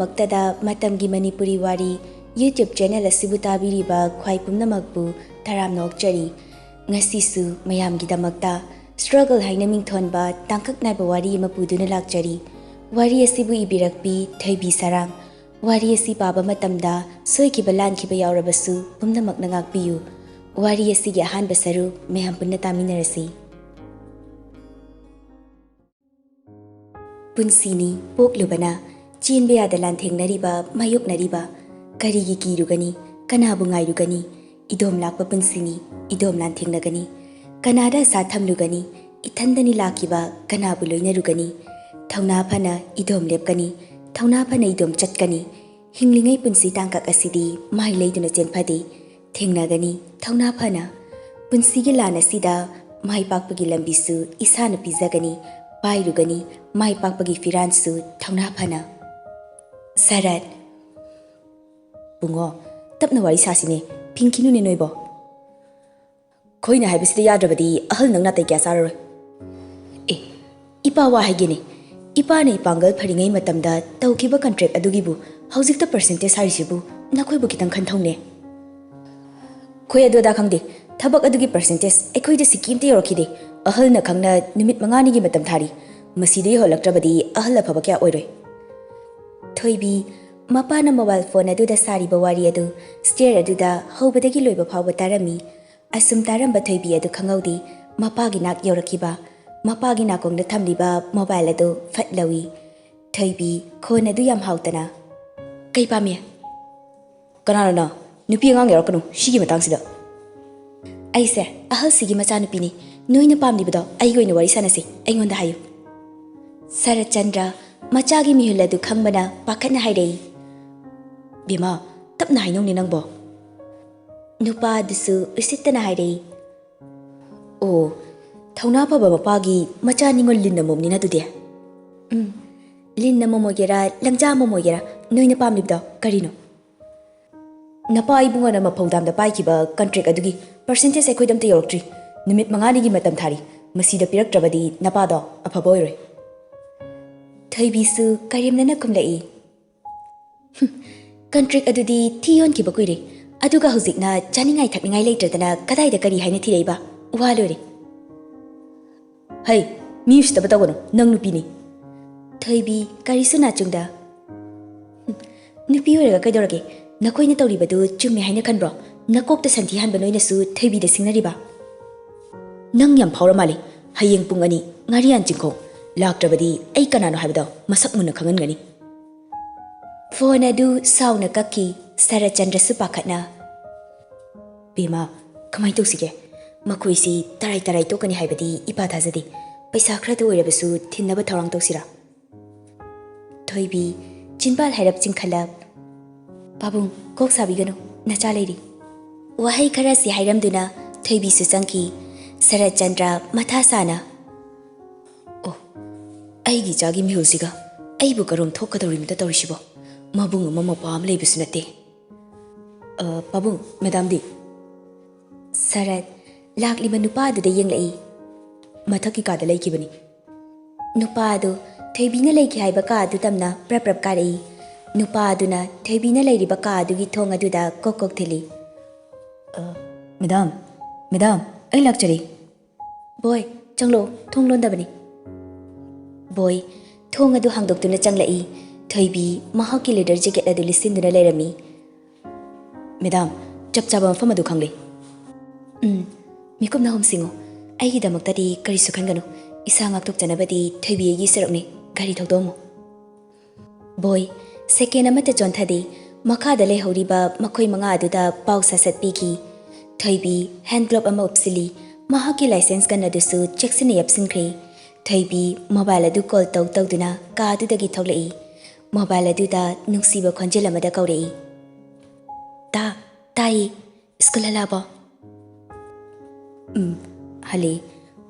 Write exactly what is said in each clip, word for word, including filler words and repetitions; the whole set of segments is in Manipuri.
ꯃꯛꯇꯗ ꯃꯇꯝꯒꯤ ꯃꯅꯤꯄꯨꯔꯤ ꯋꯥꯔꯤ YouTube channel ꯑꯁꯤꯕꯨ ꯇꯥꯕꯤꯔꯤꯕ ꯈ꯭ꯋꯥꯏ ꯄꯨꯝꯅꯃꯛꯄꯨ ꯇꯔꯥꯝꯅ ꯑꯣꯛꯆꯔꯤ꯫ ꯉꯁꯤꯁꯨ ꯃꯌꯥꯝꯒꯤꯗꯃꯛꯇ struggle ꯍꯥꯏꯅ ꯃꯤꯡꯊꯣꯟꯕ ꯇꯥꯡꯀꯛ ꯅꯥꯏꯕ ꯋꯥꯔꯤ ꯑꯃ ꯄꯨꯗꯨꯅ ꯂꯥꯛꯆꯔꯤ꯫ ꯋꯥꯔꯤ ꯑꯁꯤꯕꯨ ꯏꯕꯤꯔꯛꯄꯤ ꯊꯣꯏꯕꯤ ꯁꯔꯥꯡ꯫ ꯋꯥꯔꯤ ꯑꯁꯤ ꯄꯥꯕ ꯃꯇꯝꯗ ꯁꯣꯏꯈꯤꯕ ꯂꯥꯟꯈꯤꯕ ꯌꯥꯎꯔꯕꯁꯨ ꯄꯨꯝꯅꯃꯛꯅ ꯉꯥꯛꯄꯤꯌꯨ꯫ ꯋꯥꯔꯤ ꯑꯁꯤꯒꯤ ꯑꯍꯥꯟꯕ ꯁꯔꯨꯛ ꯃꯌꯥꯝ ꯄꯨꯟꯅ ꯇꯥꯃꯤꯟꯅꯔꯁꯤ꯫ ꯄꯨꯟꯁꯤꯅꯤ ꯄꯣꯛꯂꯨꯕꯅ, ꯆꯦꯟꯕ ꯌꯥꯗ ꯂꯥꯟꯊꯦꯡꯅꯔꯤꯕ, ꯃꯥꯌꯣꯛꯅꯔꯤꯕ꯫ ꯀꯔꯤꯒꯤ ꯀꯤꯔꯨꯒꯅꯤ? ꯀꯅꯥꯕꯨ ꯉꯥꯏꯔꯨꯒꯅꯤ? ꯏꯗꯣꯝ ꯂꯥꯛꯄ ꯄꯨꯟꯁꯤꯅꯤ, ꯏꯗꯣꯝ ꯂꯥꯟꯊꯦꯡꯅꯒꯅꯤ꯫ ꯀꯅꯥꯗ ꯑꯁꯥ ꯊꯝꯂꯨꯒꯅꯤ? ꯏꯊꯟꯗꯅꯤ ꯂꯥꯛꯈꯤꯕ, ꯀꯅꯥꯕꯨ ꯂꯣꯏꯅꯔꯨꯒꯅꯤ? ꯊꯧꯅꯥ ꯐꯅ ꯏꯗꯣꯝ ꯂꯦꯞꯀꯅꯤ, ꯊꯧꯅꯥ ꯐꯅ ꯏꯗꯣꯝ ꯆꯠꯀꯅꯤ꯫ ꯍꯤꯡꯂꯤꯉꯩ ꯄꯨꯟꯁꯤ ꯇꯥꯡꯀꯛ ꯑꯁꯤꯗꯤ ꯃꯥꯏ ꯂꯩꯗꯨꯅ ꯆꯦꯟꯐꯗꯦ꯫ ꯊꯦꯡꯅꯒꯅꯤ ꯊꯧꯅꯥ ꯐꯅ꯫ ꯄꯨꯟꯁꯤꯒꯤ ꯂꯥꯟ ꯑꯁꯤꯗ ꯃꯥꯏ ꯄꯥꯛꯄꯒꯤ ꯂꯝꯕꯤꯁꯨ ꯏꯁꯥꯅ ꯄꯤꯖꯒꯅꯤ, ꯄꯥꯏꯔꯨꯒꯅꯤ ꯃꯥꯏ ꯄꯥꯛꯄꯒꯤ ꯐꯤꯔꯥꯟꯁꯨ ꯊꯧꯅꯥ ꯐꯅ꯫ ꯁꯔꯠ꯫ ꯕꯨꯡꯉꯣ, ꯇꯞꯅ ꯋꯥꯔꯤ ꯁꯥꯁꯤꯅꯦ, ꯐꯤꯡꯈꯤꯅꯨꯅꯦ ꯅꯣꯏꯕꯣ꯫ ꯈꯣꯏꯅ ꯍꯥꯏꯕꯁꯤꯗ ꯌꯥꯗ꯭ꯔꯕꯗꯤ ꯑꯍꯜ ꯅꯪ ꯅꯥꯇꯩ ꯀꯌꯥ ꯆꯥꯔꯔꯣꯏ꯫ ꯑꯦ, ꯏꯄꯥ ꯋꯥ ꯍꯥꯏꯒꯦꯅꯦ꯫ ꯏꯄꯥꯅ ꯏꯄꯥꯡꯒꯜ ꯐꯔꯤꯉꯩ ꯃꯇꯝꯗ ꯇꯧꯈꯤꯕ contract ꯑꯗꯨꯒꯤꯕꯨ ꯍꯧꯖꯤꯛꯇ percentage ꯍꯥꯏꯔꯤꯁꯤꯕꯨ ꯅꯈꯣꯏꯕꯨ ꯈꯤꯇꯪ ꯈꯟꯊꯧꯅꯦ꯫ ꯈꯣꯏ ꯑꯗꯨ ꯑꯗꯥ ꯈꯪꯗꯦ꯫ ꯊꯕꯛ ꯑꯗꯨꯒꯤ percentage ꯑꯩꯈꯣꯏꯗ ꯁꯤꯀꯤ ꯑꯝꯇ ꯌꯧꯔꯛꯈꯤꯗꯦ꯫ ꯑꯍꯜꯅ ꯈꯪꯅ ꯅꯨꯃꯤꯠ ꯃꯉꯥꯅꯤꯒꯤ ꯃꯇꯝ ꯊꯥꯔꯤ꯫ ꯃꯁꯤꯗ ꯌꯧꯍꯜꯂꯛꯇ꯭ꯔꯕꯗꯤ ꯑꯍꯜ ꯑꯐꯕ ꯀꯌꯥ ꯑꯣꯏꯔꯣꯏ꯫ ꯊꯣꯏꯕꯤ, ꯃꯄꯥꯅ mobile phone ꯑꯗꯨꯗ ꯁꯥꯔꯤꯕ ꯋꯥꯔꯤ ꯑꯗꯨ stair ꯑꯗꯨꯗ ꯍꯧꯕꯗꯒꯤ ꯂꯣꯏꯕ ꯐꯥꯎꯕ ꯇꯥꯔꯝꯃꯤ꯫ ꯑꯁꯨꯝ ꯇꯥꯔꯝꯕ ꯊꯣꯏꯕꯤ ꯑꯗꯨ ꯈꯪꯍꯧꯗꯦ꯫ ꯃꯄꯥꯒꯤ ꯅꯥꯛ ꯌꯧꯔꯛꯈꯤꯕ꯫ ꯃꯄꯥꯒꯤ ꯅꯥꯀꯣꯡꯗ ꯊꯝꯂꯤꯕ mobile ꯑꯗꯨ ꯐꯠ ꯂꯧꯏ꯫ ꯊꯣꯏꯕꯤ, ꯈꯣꯟ ꯑꯗꯨ ꯌꯥꯝ ꯍꯥꯎꯇꯅ, "ꯀꯩ ꯄꯥꯝꯃꯤ?" "ꯀꯅꯥꯅꯣ ꯅꯪ? ꯅꯨꯄꯤ ꯑꯉꯥꯡ ꯌꯥꯎꯔꯛꯀꯅꯨ ꯁꯤꯒꯤ ꯃꯇꯥꯡꯁꯤꯗ꯫" "ꯑꯩꯁꯦ ꯑꯍꯜꯁꯤꯒꯤ ꯃꯆꯥꯅꯨꯄꯤꯅꯤ꯫ ꯅꯣꯏꯅ ꯄꯥꯝꯂꯤꯕꯗꯣ ꯑꯩꯒ ꯑꯣꯏꯅ ꯋꯥꯔꯤ ꯁꯥꯟꯅꯁꯤ꯫ ꯑꯩꯉꯣꯟꯗ ꯍꯥꯏꯌꯨ꯫" ꯁꯔꯠꯆꯟꯗ꯭ꯔ, ꯃꯆꯥꯒꯤ ꯃꯤꯍꯨꯜ ꯑꯗꯨ ꯈꯪꯕꯅ ꯄꯥꯈꯠꯅ ꯍꯥꯏꯔꯛꯏ꯫ "ꯕꯦꯝꯃ, ꯇꯞꯅ ꯍꯥꯏꯅꯧꯅꯦ ꯅꯪꯕꯣ꯫" ꯅꯨꯄꯥ ꯑꯗꯨꯁꯨ ꯎꯁꯤꯠꯇꯅ ꯍꯥꯏꯔꯛꯏ꯫ "ꯑꯣ, ꯊꯧꯅꯥ ꯐꯕ ꯃꯄꯥꯒꯤ ꯃꯆꯥ ꯅꯤꯉꯣꯜ ꯂꯤꯟ ꯑꯃꯣꯝꯅꯤꯅ ꯑꯗꯨꯗꯤ꯫" "ꯎꯝ, ꯂꯤꯟ ꯑꯃꯣꯝ ꯑꯣꯏꯒꯦꯔꯥ, ꯂꯪꯖꯥ ꯑꯃꯣꯝ ꯑꯣꯏꯒꯦꯔꯥ, ꯅꯣꯏꯅ ꯄꯥꯝꯂꯤꯕꯗꯣ ꯀꯔꯤꯅꯣ?" "ꯅꯄꯥ ꯏꯕꯨꯡꯉꯣꯅ ꯃꯐꯧꯗꯥꯝꯗ ꯄꯥꯏꯈꯤꯕ contract ꯑꯗꯨꯒꯤ percentage ꯑꯩꯈꯣꯏꯗ ꯑꯝꯇ ꯌꯧꯔꯛꯇ꯭ꯔꯤ꯫ ꯅꯨꯃꯤꯠ ꯃꯉꯥꯅꯤꯒꯤ ꯃꯇꯝ ꯊꯥꯔꯤ꯫ ꯃꯁꯤꯗ ꯄꯤꯔꯛꯇ꯭ꯔꯕꯗꯤ ꯅꯄꯥꯗꯣ ꯑꯐꯕ ꯑꯣꯏꯔꯣꯏ꯫" ꯊꯣꯏꯕꯤꯁꯨ ꯀꯔꯦꯝꯅꯅ ꯈꯨꯝꯂꯛꯏ꯫ ꯀꯟꯇ꯭ꯔꯤꯛ ꯑꯗꯨꯗꯤ ꯊꯤ ꯌꯣꯟꯈꯤꯕ ꯀꯨꯏꯔꯦ꯫ ꯑꯗꯨꯒ ꯍꯧꯖꯤꯛꯅ ꯆꯥꯅꯤꯡꯉꯥꯏ ꯊꯛꯅꯤꯡꯉꯥꯏ ꯂꯩꯇ꯭ꯔꯗꯅ ꯀꯗꯥꯏꯗ ꯀꯔꯤ ꯍꯥꯏꯅ ꯊꯤꯔꯛꯏꯕ? ꯋꯥ ꯂꯣꯏꯔꯦ꯫ ꯍꯩ, ꯃꯤ ꯎꯁꯤꯠꯇꯕ ꯇꯧꯒꯅꯨ, ꯅꯪ ꯅꯨꯄꯤꯅꯤ꯫ ꯊꯣꯏꯕꯤ, ꯀꯔꯤꯁꯨ ꯅꯥꯆꯨꯡꯗ, "ꯅꯨꯄꯤ ꯑꯣꯏꯔꯒ ꯀꯩꯗꯧꯔꯒꯦ? ꯅꯈꯣꯏꯅ ꯇꯧꯔꯤꯕꯗꯨ ꯆꯨꯝꯃꯦ ꯍꯥꯏꯅ ꯈꯟꯕ꯭ꯔꯣ? ꯅꯀꯣꯛꯇ ꯁꯟꯊꯤ ꯍꯥꯟꯕ ꯅꯣꯏꯅꯁꯨ ꯊꯣꯏꯕꯤꯗ ꯁꯤꯡꯅꯔꯤꯕ?" "ꯅꯪ ꯌꯥꯝ ꯐꯥꯎꯔ ꯃꯥꯜꯂꯦ꯫ ꯍꯌꯦꯡ ꯄꯨꯡ ꯑꯅꯤ, ꯉꯥꯔꯤꯌꯥꯟ ꯆꯤꯡꯈꯣꯡ꯫ ꯂꯥꯛꯇ꯭ꯔꯕꯗꯤ ꯑꯩ ꯀꯅꯥꯅꯣ ꯍꯥꯏꯕꯗꯣ ꯃꯁꯛ ꯃꯨꯟꯅ ꯈꯪꯍꯟꯒꯅꯤ꯫" ꯐꯣꯟ ꯑꯗꯨ ꯁꯥꯎꯅ ꯀꯛꯈꯤ꯫ ꯁꯔꯠꯆꯟꯗ꯭ꯔꯁꯨ ꯄꯥꯈꯠꯅ, "ꯕꯦꯝꯃ, ꯀꯃꯥꯏ ꯇꯧꯁꯤꯒꯦ? ꯃꯈꯣꯏꯁꯤ ꯇꯔꯥꯏ ꯇꯔꯥꯏ ꯇꯣꯛꯀꯅꯤ ꯍꯥꯏꯕꯗꯤ ꯏꯄꯥ ꯊꯥꯖꯗꯦ꯫ ꯄꯩꯁꯥ ꯈꯔꯗ ꯑꯣꯏꯔꯕꯁꯨ ꯊꯤꯟꯅꯕ ꯊꯧꯔꯥꯡ ꯇꯧꯁꯤꯔꯥ?" ꯊꯣꯏꯕꯤ, ꯆꯤꯟꯕꯥꯜ ꯍꯥꯏꯔꯞ ꯆꯤꯡꯈꯠꯂꯞ, "ꯄꯥꯕꯨꯡ, ꯀꯣꯛ ꯁꯥꯕꯤꯒꯅꯨ, ꯅꯆꯥ ꯂꯩꯔꯤ꯫" ꯋꯥꯍꯩ ꯈꯔꯁꯤ ꯍꯥꯏꯔꯝꯗꯨꯅ ꯊꯣꯏꯕꯤꯁꯨ ꯆꯪꯈꯤ꯫ ꯁꯔꯠꯆꯟꯗ꯭ꯔ ꯃꯊꯥ ꯁꯥꯅ, "ꯑꯣ, ꯑꯩꯒꯤ ꯏꯆꯥꯒꯤ ꯃꯤꯍꯨꯜꯁꯤꯒ ꯑꯩꯕꯨ ꯀꯔꯣꯝ ꯊꯣꯛꯀꯗꯧꯔꯤꯃꯤꯗ ꯇꯧꯔꯤꯁꯤꯕꯣ? ꯃꯕꯨꯡ ꯑꯃ ꯃꯄꯥ ꯑꯃ ꯂꯩꯕꯁꯨ ꯅꯠꯇꯦ꯫" "ꯑ, ꯄꯥꯕꯨꯡ, ꯃꯦꯗꯥꯝꯗꯤ?" ꯁꯔꯠ ꯂꯥꯛꯂꯤꯕ ꯅꯨꯄꯥ ꯑꯗꯨꯗ ꯌꯦꯡꯂꯛꯏ꯫ "ꯃꯊꯛꯀꯤ ꯀꯥꯗ ꯂꯩꯈꯤꯕꯅꯤ꯫" ꯅꯨꯄꯥ ꯑꯗꯨ ꯊꯣꯏꯕꯤꯅ ꯂꯩꯈꯤ ꯍꯥꯏꯕ ꯀꯥ ꯑꯗꯨ ꯇꯝꯅ ꯄ꯭ꯔꯞ ꯄ꯭ꯔꯞ ꯀꯥꯔꯛꯏ꯫ ꯅꯨꯄꯥ ꯑꯗꯨꯅ ꯊꯣꯏꯕꯤꯅ ꯂꯩꯔꯤꯕ ꯀꯥ ꯑꯗꯨꯒꯤ ꯊꯣꯡ ꯑꯗꯨꯗ ꯀꯣꯛ ꯀꯣꯛ ꯊꯤꯜꯂꯤ꯫ "ꯑ, ꯃꯦꯗꯥꯝ, ꯃꯦꯗꯥꯝ, ꯑꯩ ꯂꯥꯛꯆꯔꯦ꯫" "ꯕꯣꯏ, ꯆꯪꯂꯣ, ꯊꯣꯡ ꯂꯣꯟꯗꯕꯅꯤ꯫" ꯕꯣꯏ ꯊꯣꯡ ꯑꯗꯨ ꯍꯥꯡꯗꯣꯛꯇꯨꯅ ꯆꯪꯂꯛꯏ꯫ ꯊꯣꯏꯕꯤ ꯃꯍꯥꯛꯀꯤ ꯂꯦꯗꯔ ꯖꯦꯀꯦꯠ ꯑꯗꯨ ꯂꯤꯠꯁꯤꯟꯗꯨꯅ ꯂꯩꯔꯝꯃꯤ꯫ "ꯃꯦꯗꯥꯝ, ꯆꯞ ꯆꯥꯕ ꯃꯐꯝ ꯑꯗꯨ ꯈꯪꯂꯦ꯫" "ꯎꯝ, ꯃꯤꯀꯨꯞ ꯅꯍꯨꯝ ꯁꯤꯡꯉꯨ꯫ ꯑꯩꯒꯤꯗꯃꯛꯇꯗꯤ ꯀꯔꯤꯁꯨ ꯈꯟꯒꯅꯨ꯫ ꯏꯁꯥ ꯉꯥꯛꯊꯣꯛꯆꯅꯕꯗꯤ ꯊꯣꯏꯕꯤ ꯑꯩꯒꯤ ꯁꯔꯨꯛꯅꯤ꯫ ꯒꯥꯔꯤ ꯊꯧꯗꯣꯛꯑꯝꯃꯨ꯫" ꯕꯣꯏ ꯁꯦꯀꯦꯟ ꯑꯃꯠꯇ ꯆꯣꯟꯊꯗꯦ꯫ ꯃꯈꯥꯗ ꯂꯩꯍꯧꯔꯤꯕ ꯃꯈꯣꯏ ꯃꯉꯥ ꯑꯗꯨꯗ ꯄꯥꯎ ꯁꯠ ꯁꯠ ꯄꯤꯈꯤ꯫ ꯊꯣꯏꯕꯤ ꯍꯦꯟ ꯒ꯭ꯂꯣꯞ ꯑꯃ ꯎꯞꯁꯤꯜꯂꯤ꯫ ꯃꯍꯥꯛꯀꯤ ꯂꯥꯏꯁꯦꯟꯁ ꯒꯟ ꯑꯗꯨꯁꯨ ꯆꯦꯛꯁꯤꯟꯅ ꯌꯦꯞꯁꯤꯟꯈ꯭ꯔꯦ꯫ ꯊꯣꯏꯕꯤ ꯃꯣꯕꯥꯏꯜ ꯑꯗꯨ ꯀꯣꯜ ꯇꯧ ꯇꯧꯗꯨꯅ ꯀꯥ ꯑꯗꯨꯗꯒꯤ ꯊꯣꯛꯂꯛꯏ꯫ ꯃꯣꯕꯥꯏꯜ ꯑꯗꯨꯗ ꯅꯨꯡꯁꯤꯕ ꯈꯣꯟꯖꯦꯜ ꯑꯃꯗ ꯀꯧꯔꯛꯏ꯫ "ꯇꯥ, ꯇꯥꯏꯌꯦ꯫ ꯁ꯭ꯀꯨꯜ ꯍꯜꯂꯛꯑꯕꯣ?" "ꯎꯝ, ꯍꯜꯂꯛꯑꯦ꯫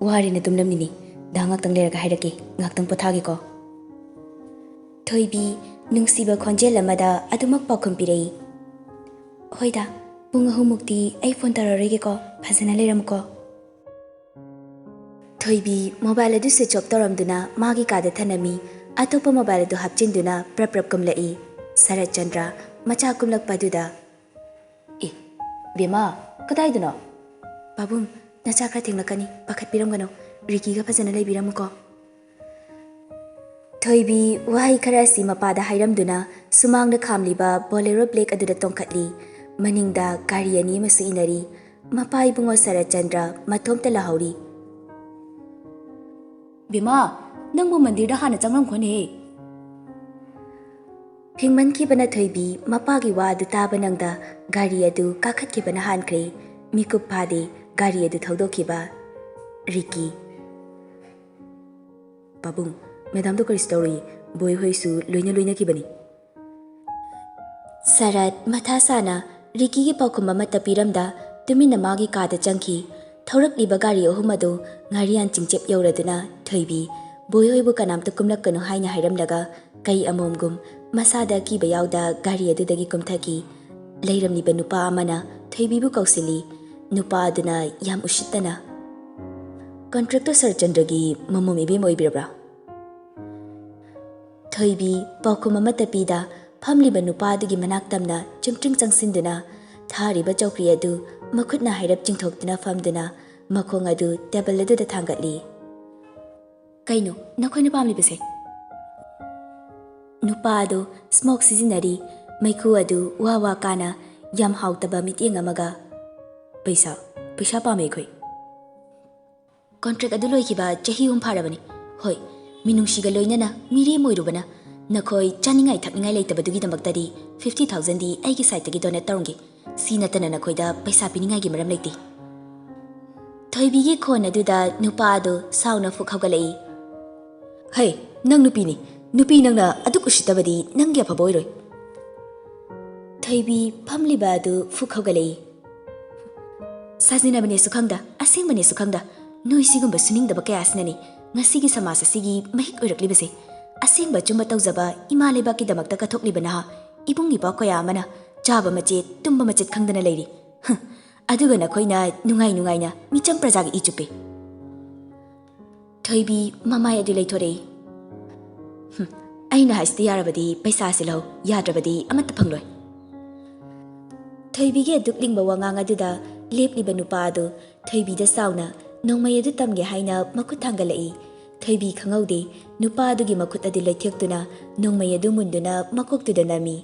ꯋꯥꯔꯦꯅ ꯇꯨꯝꯂꯝꯃꯤꯅꯤ꯫ ꯗꯥ ꯉꯥꯛꯇꯪ ꯂꯩꯔꯒ ꯍꯥꯏꯔꯛꯀꯦ꯫ ꯉꯥꯛꯇꯪ ꯄꯣꯊꯥꯒꯦꯀꯣ꯫" ꯊꯣꯏꯕꯤ ꯅꯨꯡꯁꯤꯕ ꯈꯣꯟꯖꯦꯜ ꯑꯃꯗ ꯑꯗꯨꯃꯛ ꯄꯥꯎꯈꯨꯝ ꯄꯤꯔꯛꯏ꯫ "ꯍꯣꯏꯗ, ꯄꯨꯡ ꯑꯍꯨꯝꯃꯨꯛꯇꯤ ꯑꯩ ꯐꯣꯟ ꯇꯧꯔꯔꯣꯏꯒꯦꯀꯣ꯫ ꯐꯖꯅ ꯂꯩꯔꯝꯃꯨꯀꯣ꯫" ꯊꯣꯏꯕꯤ ꯃꯣꯕꯥꯏꯜ ꯑꯗꯨ ꯁ꯭ꯋꯤꯆ ꯑꯣꯐ ꯇꯧꯔꯝꯗꯨꯅ ꯃꯥꯒꯤ ꯀꯥꯗ ꯊꯅꯝꯃꯤ꯫ ꯑꯇꯣꯞꯄ ꯃꯣꯕꯥꯏꯜ ꯑꯗꯨ ꯍꯥꯞꯆꯤꯟꯗꯨꯅ ꯄ꯭ꯔꯞ ꯄ꯭ꯔꯞ ꯀꯨꯝꯂꯛꯏ꯫ ꯁꯔꯠꯆꯟꯗ꯭ꯔ ꯃꯆꯥ ꯀꯨꯝꯂꯛꯄ ꯑꯗꯨꯗ, "ꯑꯦ, ꯕꯦꯝꯃ, ꯀꯗꯥꯏꯗꯅꯣ?" "ꯄꯥꯕꯨꯡ, ꯅꯆꯥ ꯈꯔ ꯊꯦꯡꯂꯛꯀꯅꯤ, ꯄꯥꯈꯠꯄꯤꯔꯝꯒꯅꯨ꯫ ꯔꯤꯀꯤꯒ ꯐꯖꯅ ꯂꯩꯕꯤꯔꯝꯃꯨꯀꯣ꯫" ꯊꯣꯏꯕꯤ ꯋꯥꯍꯩ ꯈꯔ ꯑꯁꯤ ꯃꯄꯥꯗ ꯍꯥꯏꯔꯝꯗꯨꯅ ꯁꯨꯃꯥꯡꯗ ꯈꯥꯝꯂꯤꯕ ꯕꯣꯂꯦꯔꯣ ꯕ꯭ꯂꯦꯛ ꯑꯗꯨꯗ ꯇꯣꯡꯈꯠꯂꯤ꯫ ꯃꯅꯤꯡꯗ ꯒꯥꯔꯤ ꯑꯅꯤ ꯑꯃꯁꯨ ꯏꯟꯅꯔꯤ꯫ ꯃꯄꯥ ꯏꯕꯨꯡꯉꯣ ꯁꯔꯠꯆꯟꯗ꯭ꯔ ꯃꯇꯣꯝꯇ ꯂꯥꯍꯧꯔꯤ꯫ "ꯕꯦꯝꯃ, ꯅꯪꯕꯨ ꯃꯟꯗꯤꯔꯗ ꯍꯥꯟꯅ ꯆꯪꯂꯝꯈꯣꯅꯦꯍꯦ꯫" ꯐꯤꯡꯃꯟꯈꯤꯕꯅ ꯊꯣꯏꯕꯤ ꯃꯄꯥꯒꯤ ꯋꯥ ꯑꯗꯨ ꯇꯥꯕ ꯅꯪꯗ ꯒꯥꯔꯤ ꯑꯗꯨ ꯀꯥꯈꯠꯈꯤꯕꯅ ꯍꯥꯟꯈ꯭ꯔꯦ꯫ ꯃꯤꯀꯨꯞ ꯐꯥꯗꯦ ꯒꯥꯔꯤ ꯑꯗꯨ ꯊꯧꯗꯣꯛꯈꯤꯕ꯫ ꯔꯤꯀꯤ꯫ "ꯄꯥꯕꯨꯡ, ꯃꯦꯗꯥꯝꯗꯣ ꯀꯔꯤꯁꯨ ꯇꯧꯔꯣꯏꯌꯦ꯫ ꯕꯣꯏ ꯍꯣꯏꯁꯨ ꯂꯣꯏꯅ ꯂꯣꯏꯅꯈꯤꯕꯅꯤ꯫" ꯁꯔꯠ ꯃꯊꯥ ꯁꯥꯅ ꯔꯤꯀꯤꯒꯤ ꯄꯥꯎꯈꯨꯝ ꯑꯃꯠꯇ ꯄꯤꯔꯝꯗ ꯇꯨꯃꯤꯟꯅ ꯃꯥꯒꯤ ꯀꯥꯗ ꯆꯪꯈꯤ꯫ ꯊꯧꯔꯛꯂꯤꯕ ꯒꯥꯔꯤ ꯑꯍꯨꯝ ꯑꯗꯨ ꯉꯥꯔꯤꯌꯥꯟ ꯆꯤꯡꯆꯦꯞ ꯌꯧꯔꯗꯨꯅ ꯊꯣꯏꯕꯤ, "ꯕꯣꯏ ꯍꯣꯏꯕꯨ ꯀꯅꯥꯝꯇ ꯀꯨꯝꯂꯛꯀꯅꯨ" ꯍꯥꯏꯅ ꯍꯥꯏꯔꯝꯂꯒ ꯀꯩ ꯑꯃꯣꯝꯒꯨꯝ ꯃꯁꯥꯗ ꯑꯀꯤꯕ ꯌꯥꯎꯗ ꯒꯥꯔꯤ ꯑꯗꯨꯗꯒꯤ ꯀꯨꯝꯊꯈꯤ꯫ ꯂꯩꯔꯝꯂꯤꯕ ꯅꯨꯄꯥ ꯑꯃꯅ ꯊꯣꯏꯕꯤꯕꯨ ꯀꯧꯁꯤꯜꯂꯤ꯫ ꯅꯨꯄꯥ ꯑꯗꯨꯅ ꯌꯥꯝ ꯎꯁꯤꯠꯇꯅ, "ꯀꯟꯇ꯭ꯔꯦꯛꯇꯔ ꯁꯔꯠꯆꯟꯗ꯭ꯔꯒꯤ ꯃꯃꯣꯝ ꯏꯕꯦꯝ ꯑꯣꯏꯕꯤꯔꯕ꯭ꯔꯥ?" ꯊꯣꯏꯕꯤ ꯄꯥꯎꯈꯨꯝ ꯑꯃꯠꯇ ꯄꯤꯗ ꯐꯝꯂꯤꯕ ꯅꯨꯄꯥ ꯑꯗꯨꯒꯤ ꯃꯅꯥꯛ ꯇꯝꯅ ꯆꯨꯝꯇ꯭ꯔꯤꯡ ꯆꯪꯁꯤꯟꯗꯨꯅ ꯊꯥꯔꯤꯕ ꯆꯧꯀ꯭ꯔꯤ ꯑꯗꯨ ꯃꯈꯨꯠꯅ ꯍꯥꯏꯔꯞ ꯆꯤꯡꯊꯣꯛꯇꯨꯅ ꯐꯝꯗꯨꯅ ꯃꯈꯣꯡ ꯑꯗꯨ ꯇꯦꯕꯜ ꯑꯗꯨꯗ ꯊꯥꯡꯒꯠꯂꯤ꯫ "ꯀꯩꯅꯣ ꯅꯈꯣꯏꯅ ꯄꯥꯝꯂꯤꯕꯁꯦ?" ꯅꯨꯄꯥ ꯑꯗꯨ ꯁ꯭ꯃꯣꯛ ꯁꯤꯖꯤꯟꯅꯔꯤ꯫ ꯃꯩꯈꯨ ꯑꯗꯨ ꯋꯥ ꯋꯥ ꯀꯥꯅ ꯌꯥꯝ ꯍꯥꯎꯇꯕ ꯃꯤꯠꯌꯦꯡ ꯑꯃꯒ, "ꯄꯩꯁꯥ, ꯄꯩꯁꯥ ꯄꯥꯝꯃꯦ ꯑꯩꯈꯣꯏ꯫" "ꯀꯣꯟꯇ꯭ꯔꯦꯛ ꯑꯗꯨ ꯂꯣꯏꯈꯤꯕ ꯆꯍꯤ ꯑꯍꯨꯝ ꯐꯥꯔꯕꯅꯤ꯫ ꯍꯣꯏ, ꯃꯤꯅꯨꯡꯁꯤꯒ ꯂꯣꯏꯅꯅ ꯃꯤꯔꯦꯝ ꯑꯣꯏꯔꯨꯕꯅ ꯅꯈꯣꯏ ꯆꯥꯅꯤꯡꯉꯥꯏ ꯊꯛꯅꯤꯡꯉꯥꯏ ꯂꯩꯇꯕꯗꯨꯒꯤꯗꯃꯛꯇꯗꯤ ꯐꯤꯐꯇꯤ ꯊꯥꯎꯖꯟꯗꯤ ꯑꯩꯒꯤ ꯁꯥꯏꯠꯇꯒꯤ ꯗꯣꯅꯦꯠ ꯇꯧꯔꯝꯒꯦ꯫ ꯁꯤ ꯅꯠꯇꯅ ꯅꯈꯣꯏꯗ ꯄꯩꯁꯥ ꯄꯤꯅꯤꯡꯉꯥꯏꯒꯤ ꯃꯔꯝ ꯂꯩꯇꯦ꯫" ꯊꯣꯏꯕꯤꯒꯤ ꯈꯣꯟ ꯑꯗꯨꯗ ꯅꯨꯄꯥ ꯑꯗꯨ ꯁꯥꯎꯅ ꯐꯨꯛ ꯍꯧꯒꯠꯂꯛꯏ꯫ "ꯍꯩ, ꯅꯪ ꯅꯨꯄꯤꯅꯤ꯫ ꯅꯨꯄꯤ ꯅꯪꯅ ꯑꯗꯨꯛ ꯎꯁꯤꯠꯇꯕꯗꯤ ꯅꯪꯒꯤ ꯑꯐꯕ ꯑꯣꯏꯔꯣꯏ꯫" ꯊꯣꯏꯕꯤ ꯐꯝꯂꯤꯕ ꯑꯗꯨ ꯐꯨꯛ ꯍꯧꯒꯠꯂꯛꯏ꯫ "ꯁꯥꯖꯤꯟꯅꯕꯅꯦꯁꯨ ꯈꯪꯗ, ꯑꯁꯦꯡꯕꯅꯦꯁꯨ ꯈꯪꯗ, ꯅꯣꯏ ꯁꯤꯒꯨꯝꯕ ꯁꯨꯅꯤꯡꯗꯕ ꯀꯌꯥꯁꯤꯅꯅꯤ ꯉꯁꯤꯒꯤ ꯁꯃꯥꯖ ꯑꯁꯤꯒꯤ ꯃꯍꯤꯛ ꯑꯣꯏꯔꯛꯂꯤꯕꯁꯦ꯫ ꯑꯁꯦꯡꯕ ꯑꯆꯨꯝꯕ ꯇꯧꯖꯕ ꯏꯃꯥ ꯂꯩꯕꯥꯛꯀꯤꯗꯃꯛꯇ ꯀꯠꯊꯣꯛꯂꯤꯕ ꯅꯍꯥ ꯏꯕꯨꯡ ꯏꯄ꯭ꯋꯥ ꯀꯌꯥ ꯑꯃꯅ ꯆꯥꯕ ꯃꯆꯦꯠ, ꯇꯨꯝꯕ ꯃꯆꯦꯠ ꯈꯪꯗꯅ ꯂꯩꯔꯤ꯫ ꯍꯨꯝ, ꯑꯗꯨꯒ ꯅꯈꯣꯏꯅ ꯅꯨꯡꯉꯥꯏ ꯅꯨꯡꯉꯥꯏꯅ ꯃꯤꯆꯝ ꯄ꯭ꯔꯖꯥꯒꯤ ꯏ ꯆꯨꯞꯄꯤ꯫" ꯊꯣꯏꯕꯤ ꯃꯃꯥꯏ ꯑꯗꯨ ꯂꯩꯊꯣꯔꯛꯏ꯫ "ꯍꯨꯝ, ꯑꯩꯅ ꯍꯥꯏꯁꯤꯗꯤ ꯌꯥꯔꯕꯗꯤ ꯄꯩꯁꯥꯁꯤ ꯂꯧ, ꯌꯥꯗ꯭ꯔꯕꯗꯤ ꯑꯃꯠꯇ ꯐꯪꯂꯣꯏ꯫ ꯊꯣꯏꯕꯤꯒꯤ ꯑꯗꯨꯛ ꯂꯤꯡꯕ ꯋꯥꯉꯥꯡ ꯑꯗꯨꯗ ꯂꯦꯞꯂꯤꯕ ꯅꯨꯄꯥ ꯑꯗꯨ ꯊꯣꯏꯕꯤꯗ ꯁꯥꯎꯅ ꯅꯣꯡꯃꯩ ꯑꯗꯨ ꯇꯝꯒꯦ ꯍꯥꯏꯅ ꯃꯈꯨꯠ ꯊꯥꯡꯒꯠꯂꯛꯏ꯫ ꯊꯣꯏꯕꯤ ꯈꯪꯍꯧꯗꯦ, ꯅꯨꯄꯥ ꯑꯗꯨꯒꯤ ꯃꯈꯨꯠ ꯑꯗꯨ ꯂꯩꯊꯦꯛꯇꯨꯅ ꯅꯣꯡꯃꯩ ꯑꯗꯨ ꯃꯨꯟꯗꯨꯅ ꯃꯀꯣꯛꯇꯨꯗ ꯅꯝꯃꯤ꯫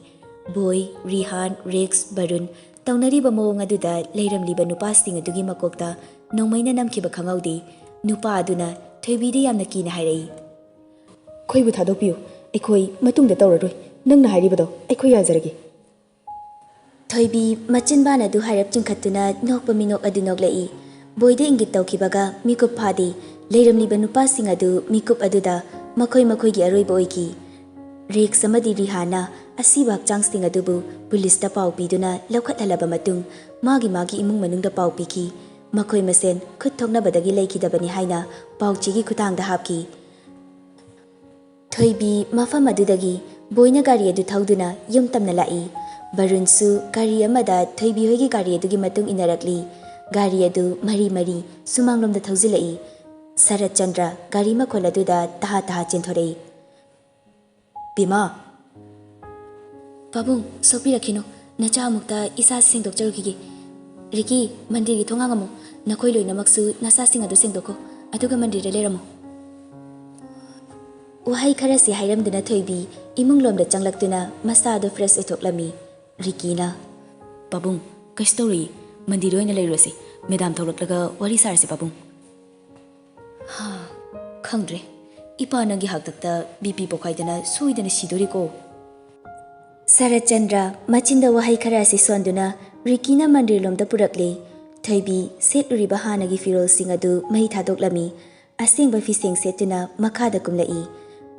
ꯕꯣꯏ, ꯔꯤꯍꯥꯟ, ꯔꯤꯛꯁ, ꯕꯔꯨꯟ ꯇꯧꯅꯔꯤꯕ ꯃꯑꯣꯡ ꯑꯗꯨꯗ ꯂꯩꯔꯝꯂꯤꯕ ꯅꯨꯄꯥꯁꯤꯡ ꯑꯗꯨꯒꯤ ꯃꯀꯣꯛꯇ ꯅꯣꯡꯃꯩꯅ ꯅꯝꯈꯤꯕ ꯈꯪꯍꯧꯗꯦ꯫ ꯅꯨꯄꯥ ꯑꯗꯨꯅ ꯊꯣꯏꯕꯤꯗ ꯌꯥꯝꯅ ꯀꯤꯅ ꯍꯥꯏꯔꯛꯏ, "ꯑꯩꯈꯣꯏꯕꯨ ꯊꯥꯗꯣꯛꯄꯤꯌꯨ, ꯑꯩꯈꯣꯏ ꯃꯇꯨꯡꯗ ꯇꯧꯔꯔꯣꯏ꯫ ꯅꯪꯅ ꯍꯥꯏꯔꯤꯕꯗꯣ ꯑꯩꯈꯣꯏ ꯌꯥꯖꯔꯒꯦ꯫" ꯊꯣꯏꯕꯤ ꯃꯆꯤꯟꯕꯥꯟ ꯑꯗꯨ ꯍꯥꯏꯔꯞ ꯆꯤꯡꯈꯠꯇꯨꯅ ꯅꯣꯛꯄ ꯃꯤꯅꯣꯛ ꯑꯗꯨ ꯅꯣꯛꯂꯛꯏ꯫ ꯕꯣꯏꯗ ꯏꯪꯒꯤꯠ ꯇꯧꯈꯤꯕꯒ ꯃꯤꯀꯨꯞ ꯐꯥꯗꯦ꯫ ꯂꯩꯔꯝꯂꯤꯕ ꯅꯨꯄꯥꯁꯤꯡ ꯑꯗꯨ ꯃꯤꯀꯨꯞ ꯑꯗꯨꯗ ꯃꯈꯣꯏ ꯃꯈꯣꯏꯒꯤ ꯑꯔꯣꯏꯕ ꯑꯣꯏꯈꯤ꯫ ꯔꯤꯛꯁ ꯑꯃꯗꯤ ꯔꯤꯍꯥꯟꯅ ꯑꯁꯤꯕ ꯍꯛꯆꯥꯡꯁꯤꯡ ꯑꯗꯨꯕꯨ ꯄꯨꯂꯤꯁꯇ ꯄꯥꯎ ꯄꯤꯗꯨꯅ ꯂꯧꯈꯠꯍꯜꯂꯕ ꯃꯇꯨꯡ, ꯃꯥꯒꯤ ꯃꯥꯒꯤ ꯏꯃꯨꯡ ꯃꯅꯨꯡꯗ ꯄꯥꯎ ꯄꯤꯈꯤ꯫ ꯃꯈꯣꯏ ꯃꯁꯦꯟ ꯈꯨꯠ ꯊꯣꯛꯅꯕꯗꯒꯤ ꯂꯩꯈꯤꯗꯕꯅꯤ ꯍꯥꯏꯅ ꯄꯥꯎꯆꯦꯒꯤ ꯈꯨꯠꯊꯥꯡꯗ ꯍꯥꯞꯈꯤ꯫ ꯊꯣꯏꯕꯤ ꯃꯐꯝ ꯑꯗꯨꯗꯒꯤ ꯕꯣꯏꯅ ꯒꯥꯔꯤ ꯑꯗꯨ ꯊꯧꯗꯨꯅ ꯌꯨꯝ ꯇꯝꯅ ꯂꯥꯛꯏ꯫ ꯕꯔꯨꯟꯁꯨ ꯒꯥꯔꯤ ꯑꯃꯗ ꯊꯣꯏꯕꯤ ꯍꯣꯏꯒꯤ ꯒꯥꯔꯤ ꯑꯗꯨꯒꯤ ꯃꯇꯨꯡ ꯏꯟꯅꯔꯛꯂꯤ꯫ ꯒꯥꯔꯤ ꯑꯗꯨ ꯃꯔꯤ ꯃꯔꯤ ꯁꯨꯃꯥꯡꯂꯣꯝꯗ ꯊꯧꯖꯤꯜꯂꯛꯏ꯫ ꯁꯔꯠꯆꯟꯗ꯭ꯔ ꯒꯥꯔꯤ ꯃꯈꯣꯜ ꯑꯗꯨꯗ ꯇꯍꯥ ꯇꯍꯥ ꯆꯦꯟꯊꯣꯔꯛꯏ꯫ "ꯕꯤꯃꯥ!" "ꯄꯥꯕꯨꯡ, ꯁꯣꯛꯄꯤꯔꯛꯈꯤꯅꯨ꯫ ꯅꯆꯥ ꯑꯃꯨꯛꯇ ꯏꯁꯥ ꯁꯦꯡꯗꯣꯛꯆꯔꯨꯈꯤꯒꯦ꯫ ꯔꯤꯀꯤ, ꯃꯟꯗꯤꯔꯒꯤ ꯊꯣꯡ ꯍꯥꯡꯉꯝꯃꯨ꯫ ꯅꯈꯣꯏ ꯂꯣꯏꯅꯃꯛꯁꯨ ꯅꯁꯥꯁꯤꯡ ꯑꯗꯨ ꯁꯦꯡꯗꯣꯛꯈꯣ, ꯑꯗꯨꯒ ꯃꯟꯗꯤꯔꯗ ꯂꯩꯔꯝꯃꯨ꯫" ꯋꯥꯍꯩ ꯈꯔꯁꯤ ꯍꯥꯏꯔꯝꯗꯨꯅ ꯊꯣꯏꯕꯤ ꯏꯃꯨꯡꯂꯣꯝꯗ ꯆꯪꯂꯛꯇꯨꯅ ꯃꯁꯥꯗꯨ ꯐ꯭ꯔꯦꯁ ꯑꯣꯏꯊꯣꯛꯂꯝꯃꯤ꯫ ꯔꯤꯀꯤꯅ, "ꯄꯥꯕꯨꯡ, ꯀꯩꯁꯨ ꯇꯧꯔꯣꯏꯌꯦ꯫ ꯃꯟꯗꯤꯔꯗ ꯑꯣꯏꯅ ꯂꯩꯔꯨꯔꯁꯤ꯫ ꯃꯦꯗꯥꯝ ꯊꯣꯛꯂꯛꯂꯒ ꯋꯥꯔꯤ ꯁꯥꯔꯁꯤ, ꯄꯥꯕꯨꯡ꯫" "ꯍꯥ, ꯈꯪꯗ꯭ꯔꯦ꯫ ꯏꯄꯥ ꯅꯪꯒꯤ ꯍꯥꯛꯇꯛꯇ ꯕꯤ ꯄꯤ ꯄꯣꯛꯈꯥꯏꯗꯅ ꯁꯣꯏꯗꯅ ꯁꯤꯗꯣꯔꯤꯀꯣ꯫" ꯁꯔꯠꯆꯟꯗ꯭ꯔ ꯃꯆꯤꯟꯗ ꯋꯥꯍꯩ ꯈꯔ ꯑꯁꯤ ꯁꯣꯟꯗꯨꯅ ꯔꯤꯀꯤꯅ ꯃꯟꯗꯤꯔꯂꯣꯝꯗ ꯄꯨꯔꯛꯂꯦ꯫ ꯊꯣꯏꯕꯤ ꯁꯦꯠꯂꯨꯔꯤꯕ ꯍꯥꯟꯅꯒꯤ ꯐꯤꯔꯣꯜꯁꯤꯡ ꯑꯗꯨ ꯃꯩ ꯊꯥꯗꯣꯛꯂꯝꯃꯤ꯫ ꯑꯁꯦꯡꯕ ꯐꯤꯁꯦꯡ ꯁꯦꯠꯇꯨꯅ ꯃꯈꯥꯗ ꯀꯨꯝꯂꯛꯏ꯫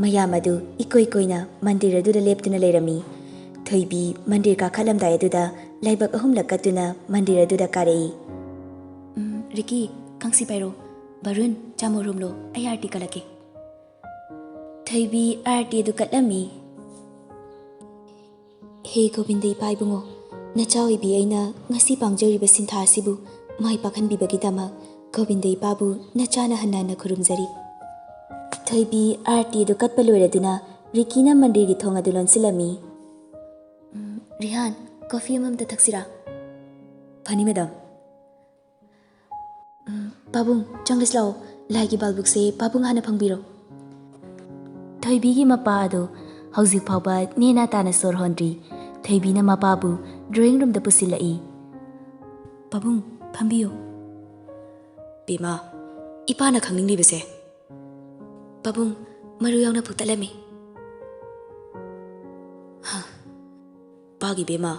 ꯃꯌꯥꯝ ꯑꯗꯨ ꯏꯀꯣꯏ ꯀꯣꯏꯅ ꯃꯟꯗꯤꯔ ꯑꯗꯨꯗ ꯂꯦꯞꯇꯨꯅ ꯂꯩꯔꯝꯃꯤ꯫ ꯊꯣꯏꯕꯤ ꯃꯟꯗꯤꯔ ꯀꯥꯈꯠꯂꯝꯗꯥꯏ ꯑꯗꯨꯗ ꯂꯥꯏꯕꯛ ꯑꯍꯨꯝꯂꯛ ꯀꯠꯇꯨꯅ ꯃꯟꯗꯤꯔ ꯑꯗꯨꯗ ꯀꯥꯔꯛꯏ꯫ "ꯎꯝ, ꯔꯤꯀꯤ, ꯀꯥꯡꯁꯤ ꯄꯥꯏꯔꯣ꯫ ꯕꯔꯨꯟ, ꯆꯥꯃꯨ ꯍꯨꯝꯂꯣ, ꯑꯩ ꯑꯥꯔꯇꯤ ꯀꯠꯂꯛꯀꯦ꯫" ꯊꯣꯏꯕꯤ ꯑꯥꯔꯇꯤ ꯑꯗꯨ ꯀꯠꯂꯝꯃꯤ꯫ "ꯍꯦ ꯒꯣꯕꯤꯟꯗ ꯏꯄꯥ ꯏꯕꯨꯡꯉꯣ, ꯅꯆꯥ ꯑꯣꯏꯕꯤ ꯑꯩꯅ ꯉꯁꯤ ꯄꯥꯡꯖꯔꯤꯕ ꯁꯤꯟꯊꯥ ꯑꯁꯤꯕꯨ ꯃꯥꯏ ꯄꯥꯛꯍꯟꯕꯤꯕꯒꯤꯗꯃꯛ ꯒꯣꯕꯤꯟꯗ ꯏꯄꯥꯕꯨ ꯅꯆꯥꯅ ꯍꯟꯅ ꯍꯟꯅ ꯈꯨꯔꯨꯝꯖꯔꯤ꯫" ꯊꯣꯏꯕꯤ ꯑꯥꯔꯇꯤ ꯑꯗꯨ ꯀꯠꯄ ꯂꯣꯏꯔꯗꯨꯅ ꯔꯤꯀꯤꯅ ꯃꯟꯗꯤꯔꯒꯤ ꯊꯣꯡ ꯑꯗꯨ ꯂꯣꯟꯁꯤꯜꯂꯝꯃꯤ꯫ "ꯎꯝ, ꯔꯤꯍꯥꯟ, ꯀꯣꯐꯤ ꯑꯃꯃꯝꯇ ꯊꯛꯁꯤꯔꯥ?" "ꯐꯅꯤ, ꯃꯦꯗꯥꯝ꯫" "ꯎꯝ, ꯄꯥꯕꯨꯡ, ꯆꯪꯂꯁꯤ ꯂꯥꯛꯑꯣ꯫ ꯂꯥꯏꯒꯤ ꯕꯥꯜꯕꯨꯛꯁꯦ ꯄꯥꯕꯨꯡ ꯍꯥꯟꯅ ꯐꯪꯕꯤꯔꯣ꯫" ꯊꯣꯏꯕꯤꯒꯤ ꯃꯄꯥ ꯑꯗꯨ ꯍꯧꯖꯤꯛ ꯐꯥꯎꯕ ꯅꯦꯅꯥ ꯇꯥꯅ ꯁꯣꯔ ꯍꯣꯟꯗ꯭ꯔꯤ꯫ ꯊꯣꯏꯕꯤꯅ ꯃꯄꯥꯕꯨ ꯗ꯭ꯔꯣꯌꯤꯡ ꯔꯨꯝꯗ ꯄꯨꯁꯤꯜꯂꯛꯏ꯫ "ꯄꯥꯕꯨꯡ, ꯐꯝꯕꯤꯌꯨ꯫" "ꯕꯦꯝꯃ, ꯏꯄꯥꯅ ꯈꯪꯅꯤꯡꯂꯤꯕꯁꯦ?" "ꯄꯥꯕꯨꯡ, ꯃꯔꯨ ꯌꯥꯎꯅ ꯐꯨꯛꯇꯠꯂꯝꯃꯤ꯫" "ꯍ, ꯄꯥꯒꯤ ꯕꯦꯝꯃ,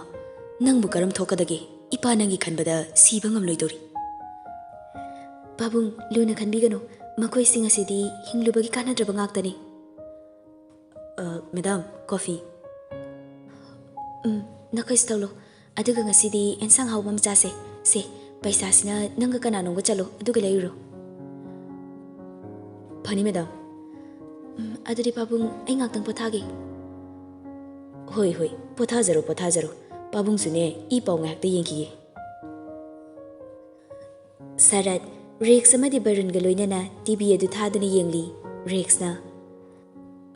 ꯅꯪꯕꯨ ꯀꯔꯝ ꯊꯣꯛꯀꯗꯒꯦ? ꯏꯄꯥ ꯅꯪꯒꯤ ꯈꯟꯕꯗ ꯁꯤꯕ ꯉꯝꯂꯣꯏꯗꯧꯔꯤ꯫" "ꯄꯥꯕꯨꯡ, ꯂꯨꯅ ꯈꯟꯕꯤꯒꯅꯨ꯫ ꯃꯈꯣꯏꯁꯤꯡ ꯑꯁꯤꯗꯤ ꯍꯤꯡꯂꯨꯕꯒꯤ ꯀꯥꯟꯅꯗ꯭ꯔꯕ ꯉꯥꯛꯇꯅꯤ꯫" "ꯑ, ꯃꯦꯗꯥꯝ, ꯀꯣꯐꯤ꯫" "ꯎꯝ, ꯅꯈꯣꯏꯁꯨ ꯊꯛꯂꯣ꯫ ꯑꯗꯨꯒ ꯉꯁꯤꯗꯤ ꯑꯦꯟꯁꯥꯡ ꯍꯥꯎꯕ ꯑꯃ ꯆꯥꯁꯦ꯫ ꯁꯦ, ꯄꯩꯁꯥꯁꯤꯅ ꯅꯪꯒ ꯀꯅꯥꯅꯣꯝꯒ ꯆꯠꯂꯣ, ꯑꯗꯨꯒ ꯂꯩꯔꯨꯔꯣ꯫" "ꯐꯅꯤ, ꯃꯦꯗꯥꯝ꯫" "ꯎꯝ, ꯑꯗꯨꯗꯤ ꯄꯥꯕꯨꯡ, ꯑꯩ ꯉꯥꯛꯇꯪ ꯄꯣꯊꯥꯒꯦ꯫" "ꯍꯣꯏ, ꯍꯣꯏ, ꯄꯣꯊꯥꯖꯔꯣ, ꯄꯣꯊꯥꯖꯔꯣ꯫ ꯄꯥꯕꯨꯡꯁꯨꯅꯦ, ꯏ ꯄꯥꯎ ꯉꯥꯏꯍꯥꯛꯇ ꯌꯦꯡꯈꯤꯒꯦ꯫" ꯁꯔꯠ, ꯔꯦꯛꯁ ꯑꯃꯗꯤ ꯕꯔꯨꯟꯒ ꯂꯣꯏꯅꯅ ꯇꯤ ꯚꯤ ꯑꯗꯨ ꯊꯥꯗꯨꯅ ꯌꯦꯡꯂꯤ꯫ ꯔꯦꯛꯁꯅ,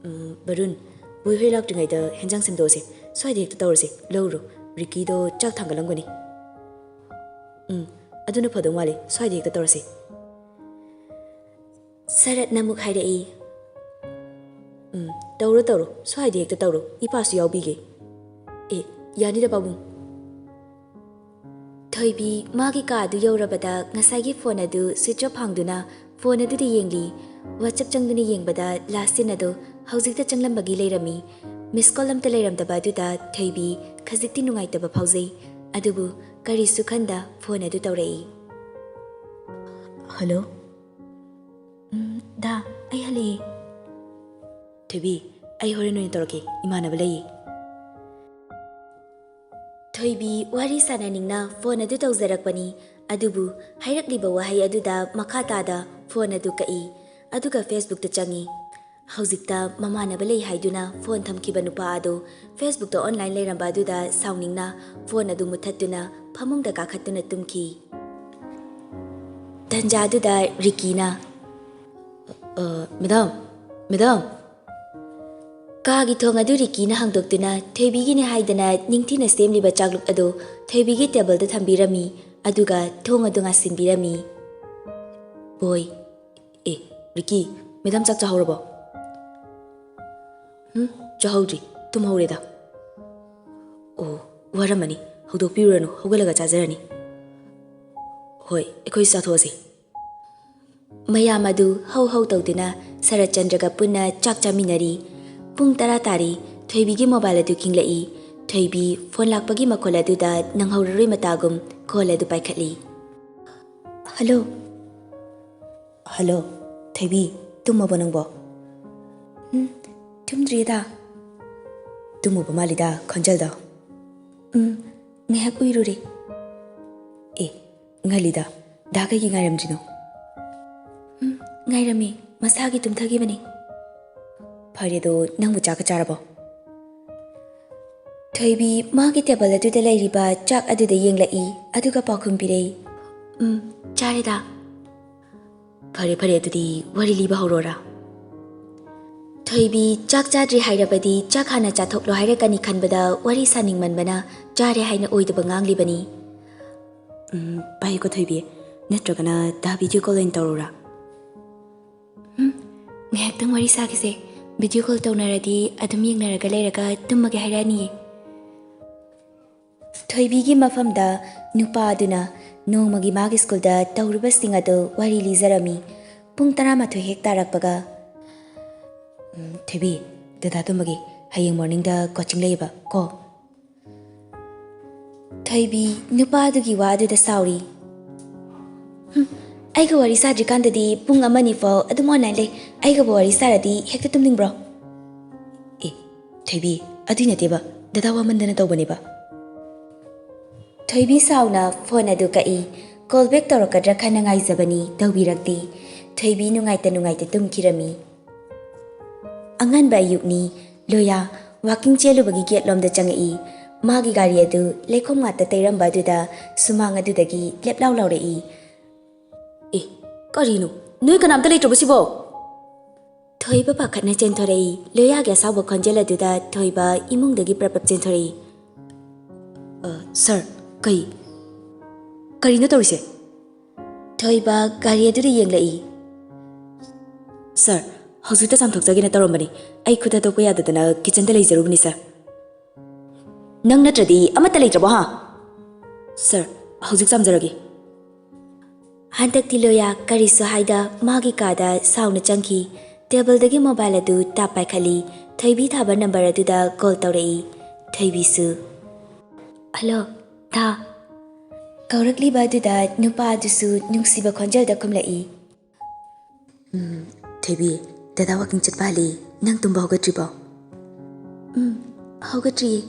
"ꯎꯝ, ꯕꯔꯨꯟ, ꯕꯣꯏ ꯍꯣꯏ ꯂꯥꯛꯇ꯭ꯔꯤꯉꯩꯗ ꯍꯦꯟꯖꯥꯡ ꯁꯦꯝꯗꯣꯛꯑꯁꯦ꯫ ꯁ꯭ꯋꯥꯏꯗ ꯍꯦꯛꯇ ꯇꯧꯔꯁꯦ꯫ ꯂꯧꯔꯨꯔꯣ꯫ ꯔꯤꯀꯤꯗꯣ ꯆꯥꯛ ꯊꯥꯡꯒꯠꯂꯝꯒꯅꯤ꯫" "ꯎꯝ, ꯑꯗꯨꯅ ꯐꯗꯧ ꯃꯥꯜꯂꯦ꯫ ꯁ꯭ꯋꯥꯏꯗ ꯍꯦꯛꯇ ꯇꯧꯔꯁꯦ꯫" ꯁꯔꯠꯅ ꯑꯃꯨꯛ ꯍꯥꯏꯔꯛꯏ, "ꯎꯝ, ꯇꯧꯔꯣ, ꯇꯧꯔꯣ꯫ ꯁ꯭ꯋꯥꯏꯗ ꯍꯦꯛꯇ ꯇꯧꯔꯣ꯫ ꯏꯄꯥꯁꯨ ꯌꯥꯎꯕꯤꯒꯦ꯫" "ꯑꯦ, ꯌꯥꯅꯤꯗ, ꯄꯥꯕꯨꯡ꯫" ꯊꯣꯏꯕꯤ ꯃꯥꯒꯤ ꯀꯥ ꯑꯗꯨ ꯌꯧꯔꯕꯗ ꯉꯁꯥꯏꯒꯤ ꯐꯣꯟ ꯑꯗꯨ ꯁ꯭ꯋꯤꯆ ꯑꯣꯐ ꯍꯥꯡꯗꯨꯅ ꯐꯣꯟ ꯑꯗꯨꯗ ꯌꯦꯡꯂꯤ꯫ ꯋꯥꯆꯞ ꯆꯪꯗꯨꯅ ꯌꯦꯡꯕꯗ ꯂꯥꯁ ꯁꯤꯟ ꯑꯗꯨ ꯍꯧꯖꯤꯛꯇ ꯆꯪꯂꯝꯕꯒꯤ ꯂꯩꯔꯝꯃꯤ꯫ ꯃꯤꯁ ꯀꯣꯜ ꯑꯝꯇ ꯂꯩꯔꯝꯗꯕ ꯑꯗꯨꯗ ꯊꯣꯏꯕꯤ ꯈꯖꯤꯛꯇꯤ ꯅꯨꯡꯉꯥꯏꯇꯕ ꯐꯥꯎꯖꯩ꯫ ꯑꯗꯨꯕꯨ ꯀꯔꯤꯁꯨ ꯈꯟꯗ ꯐꯣꯟ ꯑꯗꯨ ꯇꯧꯔꯛꯏ꯫ "ꯍꯜꯂꯣ?" "ꯎꯝ, ꯗꯥ, ꯑꯩ ꯍꯜꯂꯛꯑꯦ꯫" "ꯊꯣꯏꯕꯤ, ꯑꯩ ꯍꯣꯔꯦꯟ ꯑꯣꯏꯅ ꯇꯧꯔꯛꯀꯦ, ꯏꯃꯥꯟꯅꯕ ꯂꯩꯌꯦ꯫" ꯊꯣꯏꯕꯤ ꯋꯥꯔꯤ ꯁꯥꯟꯅꯅꯤꯡꯅ ꯐꯣꯟ ꯑꯗꯨ ꯇꯧꯖꯔꯛꯄꯅꯤ, ꯑꯗꯨꯕꯨ ꯍꯥꯏꯔꯛꯂꯤꯕ ꯋꯥꯍꯩ ꯑꯗꯨꯗ ꯃꯈꯥ ꯇꯥꯗ ꯐꯣꯟ ꯑꯗꯨ ꯀꯛꯏ, ꯑꯗꯨꯒ ꯐꯦꯁꯕꯨꯛꯇ ꯆꯪꯏ꯫ ꯍꯧꯖꯤꯛꯇ ꯃꯃꯥꯟꯅꯕ ꯂꯩ ꯍꯥꯏꯗꯨꯅ ꯐꯣꯟ ꯊꯝꯈꯤꯕ ꯅꯨꯄꯥ ꯑꯗꯨ ꯐꯦꯁꯕꯨꯛꯇ ꯑꯣꯟꯂꯥꯏꯟ ꯂꯩꯔꯝꯕ ꯑꯗꯨꯗ ꯁꯥꯎꯅꯤꯡꯅ ꯐꯣꯟ ꯑꯗꯨ ꯃꯨꯠꯊꯠꯇꯨꯅ ꯐꯃꯨꯡꯗ ꯀꯥꯈꯠꯇꯨꯅ ꯇꯨꯝꯈꯤ꯫ ꯇꯟꯖꯥꯗꯨꯗ ꯔꯤꯀꯤꯅ, "ꯑ, ꯃꯦꯗꯥꯝ, ꯃꯦꯗꯥꯝ!" ꯀꯥꯒꯤ ꯊꯣꯡ ꯑꯗꯨ ꯔꯤꯀꯤꯅ ꯍꯥꯡꯗꯣꯛꯇꯨꯅ ꯊꯣꯏꯕꯤꯒꯤꯅꯦ ꯍꯥꯏꯗꯅ ꯅꯤꯡꯊꯤꯅ ꯁꯦꯝꯂꯤꯕ ꯆꯥꯛꯂꯨꯛ ꯑꯗꯨ ꯊꯣꯏꯕꯤꯒꯤ ꯇꯦꯕꯜꯗ ꯊꯝꯕꯤꯔꯝꯃꯤ, ꯑꯗꯨꯒ ꯊꯣꯡ ꯑꯗꯨ ꯉꯥꯁꯤꯟꯕꯤꯔꯝꯃꯤ꯫ ꯕꯣꯏ, ꯑꯦ, ꯔꯤꯀꯤ, ꯃꯦꯗꯥꯝ ꯆꯥꯛ ꯆꯥꯍꯧꯔꯕꯣ? ꯎꯝ, ꯆꯥꯍꯧꯗ꯭ꯔꯤ, ꯇꯨꯝꯍꯧꯔꯦꯗ꯫ ꯑꯣ, ꯋꯥꯔꯝꯃꯅꯤ, ꯍꯧꯗꯣꯛꯄꯤꯔꯨꯔꯅꯨ, ꯍꯧꯒꯠꯂꯒ ꯆꯥꯖꯔꯅꯤ꯫ ꯍꯣꯏ, ꯑꯩꯈꯣꯏꯁꯨ ꯆꯥꯊꯣꯛꯑꯁꯤ꯫ ꯃꯌꯥꯝ ꯑꯗꯨ ꯍꯧ ꯍꯧ ꯇꯧꯗꯨꯅ ꯁꯔꯠꯆꯟꯗ꯭ꯔꯒ ꯄꯨꯟꯅ ꯆꯥꯛ ꯆꯥꯃꯤꯟꯅꯔꯤ꯫ ꯄꯨꯡ ꯇꯔꯥ ꯇꯥꯔꯤ꯫ ꯊꯣꯏꯕꯤꯒꯤ ꯃꯣꯕꯥꯏꯜ ꯑꯗꯨ ꯈꯤꯡꯂꯛꯏ꯫ ꯊꯣꯏꯕꯤ ꯐꯣꯟ ꯂꯥꯛꯄꯒꯤ ꯃꯈꯣꯜ ꯑꯗꯨꯗ ꯅꯪꯍꯧꯔꯔꯣꯏ ꯃꯇꯥꯒꯨꯝ ꯀꯣꯜ ꯑꯗꯨ ꯄꯥꯏꯈꯠꯂꯤ꯫ ꯍꯜꯂꯣ꯫ ꯍꯜꯂꯣ, ꯊꯣꯏꯕꯤ, ꯇꯨꯝꯃꯕꯣ ꯅꯪꯕꯣ? ꯎꯝ, ꯇꯨꯝꯗ꯭ꯔꯤꯗ꯫ ꯇꯨꯝꯃꯨꯕ ꯃꯥꯜꯂꯤꯗ ꯈꯣꯟꯖꯦꯜꯗꯣ꯫ ꯎꯝ, ꯉꯥꯏꯍꯥꯛ ꯎꯏꯔꯨꯔꯦ꯫ ꯑꯦ, ꯉꯜꯂꯤꯗ, ꯗꯥ ꯀꯩꯒꯤ ꯉꯥꯏꯔꯝꯗ꯭ꯔꯤꯅꯣ? ꯎꯝ, ꯉꯥꯏꯔꯝꯃꯤ, ꯃꯁꯥꯒꯤ ꯇꯨꯝꯊꯈꯤꯕꯅꯤ꯫ ꯐꯔꯦ, ꯑꯗꯣ ꯅꯪꯕꯨ ꯆꯥꯛꯀ ꯆꯥꯔꯕꯣ? ꯊꯣꯏꯕꯤ ꯃꯥꯒꯤ ꯇꯦꯕꯜ ꯑꯗꯨꯗ ꯂꯩꯔꯤꯕ ꯆꯥꯛ ꯑꯗꯨꯗ ꯌꯦꯡꯂꯛꯏ, ꯑꯗꯨꯒ ꯄꯥꯎꯈꯨꯝ ꯄꯤꯔꯛꯏ, "ꯎꯝ, ꯆꯥꯔꯦꯗ꯫" "ꯐꯔꯦ, ꯐꯔꯦ, ꯑꯗꯨꯗꯤ ꯋꯥꯔꯤ ꯂꯤꯕ ꯍꯧꯔꯣꯔꯥ?" ꯊꯣꯏꯕꯤ ꯆꯥꯛ ꯆꯥꯗ꯭ꯔꯤ ꯍꯥꯏꯔꯕꯗꯤ ꯆꯥꯛ ꯍꯥꯟꯅ ꯆꯥꯊꯣꯛꯂꯣ ꯍꯥꯏꯔꯛꯀꯅꯤ ꯈꯟꯕꯗ ꯋꯥꯔꯤ ꯁꯥꯅꯤꯡꯃꯟꯕꯅ ꯆꯥꯔꯦ ꯍꯥꯏꯅ ꯑꯣꯏꯗꯕ ꯉꯥꯡꯂꯤꯕꯅꯤ꯫ "ꯎꯝ, ꯄꯥꯏꯌꯨꯀꯣ ꯊꯣꯏꯕꯤ, ꯅꯠꯇ꯭ꯔꯒꯅ ꯗꯥ ꯚꯤꯗꯤꯑꯣ ꯀꯣꯜ ꯑꯣꯏꯅ ꯇꯧꯔꯨꯔꯥ?" "ꯎꯝ, ꯉꯥꯏꯍꯥꯛꯇꯪ ꯋꯥꯔꯤ ꯁꯥꯈꯤꯁꯦ꯫ ꯚꯤꯗꯤꯑꯣ ꯀꯣꯜ ꯇꯧꯅꯔꯗꯤ ꯑꯗꯨꯝ ꯌꯦꯡꯅꯔꯒ ꯂꯩꯔꯒ ꯇꯨꯝꯃꯒꯦ ꯍꯥꯏꯔꯛꯑꯅꯤꯌꯦ꯫" ꯊꯣꯏꯕꯤꯒꯤ ꯃꯐꯝꯗ ꯅꯨꯄꯥ ꯑꯗꯨꯅ ꯅꯣꯡꯃꯒꯤ ꯃꯥꯒꯤ ꯁ꯭ꯀꯨꯜꯗ ꯇꯧꯔꯤꯕꯁꯤꯡ ꯑꯗꯨ ꯋꯥꯔꯤ ꯂꯤꯖꯔꯝꯃꯤ꯫ ꯄꯨꯡ ꯇꯔꯥꯃꯥꯊꯣꯏ ꯍꯦꯛ ꯇꯥꯔꯛꯄꯒ, "ꯎꯝ, ꯊꯣꯏꯕꯤ, ꯗꯗꯥ ꯇꯨꯝꯃꯒꯦ, ꯍꯌꯦꯡ ꯃꯣꯔꯅꯤꯡꯗ ꯀꯣꯆꯤꯡ ꯂꯩꯌꯦꯕ ꯀꯣ꯫" ꯊꯣꯏꯕꯤ ꯅꯨꯄꯥ ꯑꯗꯨꯒꯤ ꯋꯥ ꯑꯗꯨꯗ ꯁꯥꯎꯔꯤ꯫ "ꯍꯨꯝ, ꯑꯩꯒ ꯋꯥꯔꯤ ꯁꯥꯗ꯭ꯔꯤꯀꯥꯟꯗꯗꯤ ꯄꯨꯡ ꯑꯃ ꯑꯅꯤ ꯐꯥꯎ ꯑꯗꯨꯝ ꯑꯣꯟꯂꯥꯏꯟ ꯂꯩ, ꯑꯩꯒꯕꯨ ꯋꯥꯔꯤ ꯁꯥꯔꯗꯤ ꯍꯦꯛꯇ ꯇꯨꯝꯅꯤꯡꯕ꯭ꯔꯣ?" "ꯑꯦ, ꯊꯣꯏꯕꯤ, ꯑꯗꯨꯏ ꯅꯠꯇꯦꯕ, ꯗꯗꯥ ꯋꯥꯃꯟꯗꯅ ꯇꯧꯕꯅꯦꯕ꯫" ꯊꯣꯏꯕꯤ ꯁꯥꯎꯅ ꯐꯣꯟ ꯑꯗꯨ ꯀꯛꯏ꯫ ꯀꯣꯜ ꯕꯦꯛ ꯇꯧꯔꯛꯀꯗ꯭ꯔꯥ ꯈꯟꯅ ꯉꯥꯏꯖꯕꯅꯤ, ꯇꯧꯕꯤꯔꯛꯇꯦ꯫ ꯊꯣꯏꯕꯤ ꯅꯨꯡꯉꯥꯏꯇ ꯅꯨꯡꯉꯥꯏꯇ ꯇꯨꯝꯈꯤꯔꯝꯃꯤ꯫ ꯑꯉꯟꯕ ꯑꯌꯨꯛꯅꯤ꯫ ꯂꯣꯌꯥ ꯋꯥꯀꯤꯡ ꯆꯦꯜꯂꯨꯕꯒꯤ ꯒꯦꯠꯂꯣꯝꯗ ꯆꯪꯉꯛꯏ꯫ ꯃꯥꯒꯤ ꯒꯥꯔꯤ ꯑꯗꯨ ꯂꯩꯈꯣꯝ ꯉꯥꯛꯇ ꯇꯩꯔꯝꯕ ꯑꯗꯨꯗ ꯁꯨꯃꯥꯡ ꯑꯗꯨꯗꯒꯤ ꯂꯦꯞꯂꯥꯎ ꯂꯥꯎꯔꯛꯏ꯫ "ꯑꯦ, ꯀꯔꯤꯅꯣ? ꯅꯣꯏ ꯀꯅꯥꯝꯇ ꯂꯩꯇ꯭ꯔꯕꯣ ꯁꯤꯕꯣ?" ꯊꯣꯏꯕ ꯄꯥꯈꯠꯅ ꯆꯦꯟꯊꯣꯔꯛꯏ꯫ ꯂꯣꯌꯥꯒꯤ ꯑꯁꯥꯎꯕ ꯈꯣꯟꯖꯦꯜ ꯑꯗꯨꯗ ꯊꯣꯏꯕ ꯏꯃꯨꯡꯗꯒꯤ ꯄ꯭ꯔꯞ ꯄ꯭ꯔꯞ ꯆꯦꯟꯊꯣꯔꯛꯏ꯫ "ꯑ, ꯁꯥꯔ, ꯀꯩ? ꯀꯔꯤꯅꯣ ꯇꯧꯔꯤꯁꯦ?" ꯊꯣꯏꯕ ꯒꯥꯔꯤ ꯑꯗꯨꯗ ꯌꯦꯡꯂꯛꯏ꯫ "ꯁꯥꯔ, ꯍꯧꯖꯤꯛꯇ ꯆꯥꯝꯊꯣꯛꯆꯒꯦꯅ ꯇꯧꯔꯝꯕꯅꯤ꯫ ꯑꯩ ꯈꯨꯠ ꯊꯥꯗꯣꯛꯄ ꯌꯥꯗꯗꯅ ꯀꯤꯆꯟꯗ ꯂꯩꯖꯔꯨꯕꯅꯤ, ꯁꯥꯔ꯫ ꯅꯪ ꯅꯠꯇ꯭ꯔꯗꯤ ꯑꯃꯠꯇ ꯂꯩꯇ꯭ꯔꯕꯣ, ꯍꯥ?" "ꯁꯥꯔ, ꯍꯧꯖꯤꯛ ꯆꯥꯝꯖꯔꯒꯦ꯫" ꯍꯟꯗꯛꯇꯤ ꯂꯣꯌꯥ ꯀꯔꯤꯁꯨ ꯍꯥꯏꯗ ꯃꯥꯒꯤ ꯀꯥꯗ ꯁꯥꯎꯅ ꯆꯪꯈꯤ꯫ ꯇꯦꯕꯜꯗꯒꯤ ꯃꯣꯕꯥꯏꯜ ꯑꯗꯨ ꯇꯥꯞ ꯄꯥꯏꯈꯠꯂꯤ꯫ ꯊꯣꯏꯕꯤ ꯊꯥꯕ ꯅꯝꯕꯔ ꯑꯗꯨꯗ ꯀꯣꯜ ꯇꯧꯔꯛꯏ꯫ ꯊꯣꯏꯕꯤꯁꯨ, "ꯍꯜꯂꯣ, ꯊꯥ?" ꯀꯧꯔꯛꯂꯤꯕ ꯑꯗꯨꯗ ꯅꯨꯄꯥ ꯑꯗꯨꯁꯨ ꯅꯨꯡꯁꯤꯕ ꯈꯣꯟꯖꯦꯜꯗ ꯈꯨꯝꯂꯛꯏ꯫ "ꯎꯝ, ꯊꯣꯏꯕꯤ, ꯗꯗꯥ ꯋꯥꯀꯤꯡ ꯆꯠꯄ ꯍꯜꯂꯛꯏ꯫ ꯅꯪ ꯇꯨꯝꯕ ꯍꯧꯒꯠꯇ꯭ꯔꯤꯕꯣ?" "ꯎꯝ, ꯍꯧꯒꯠꯇ꯭ꯔꯤꯌꯦ꯫"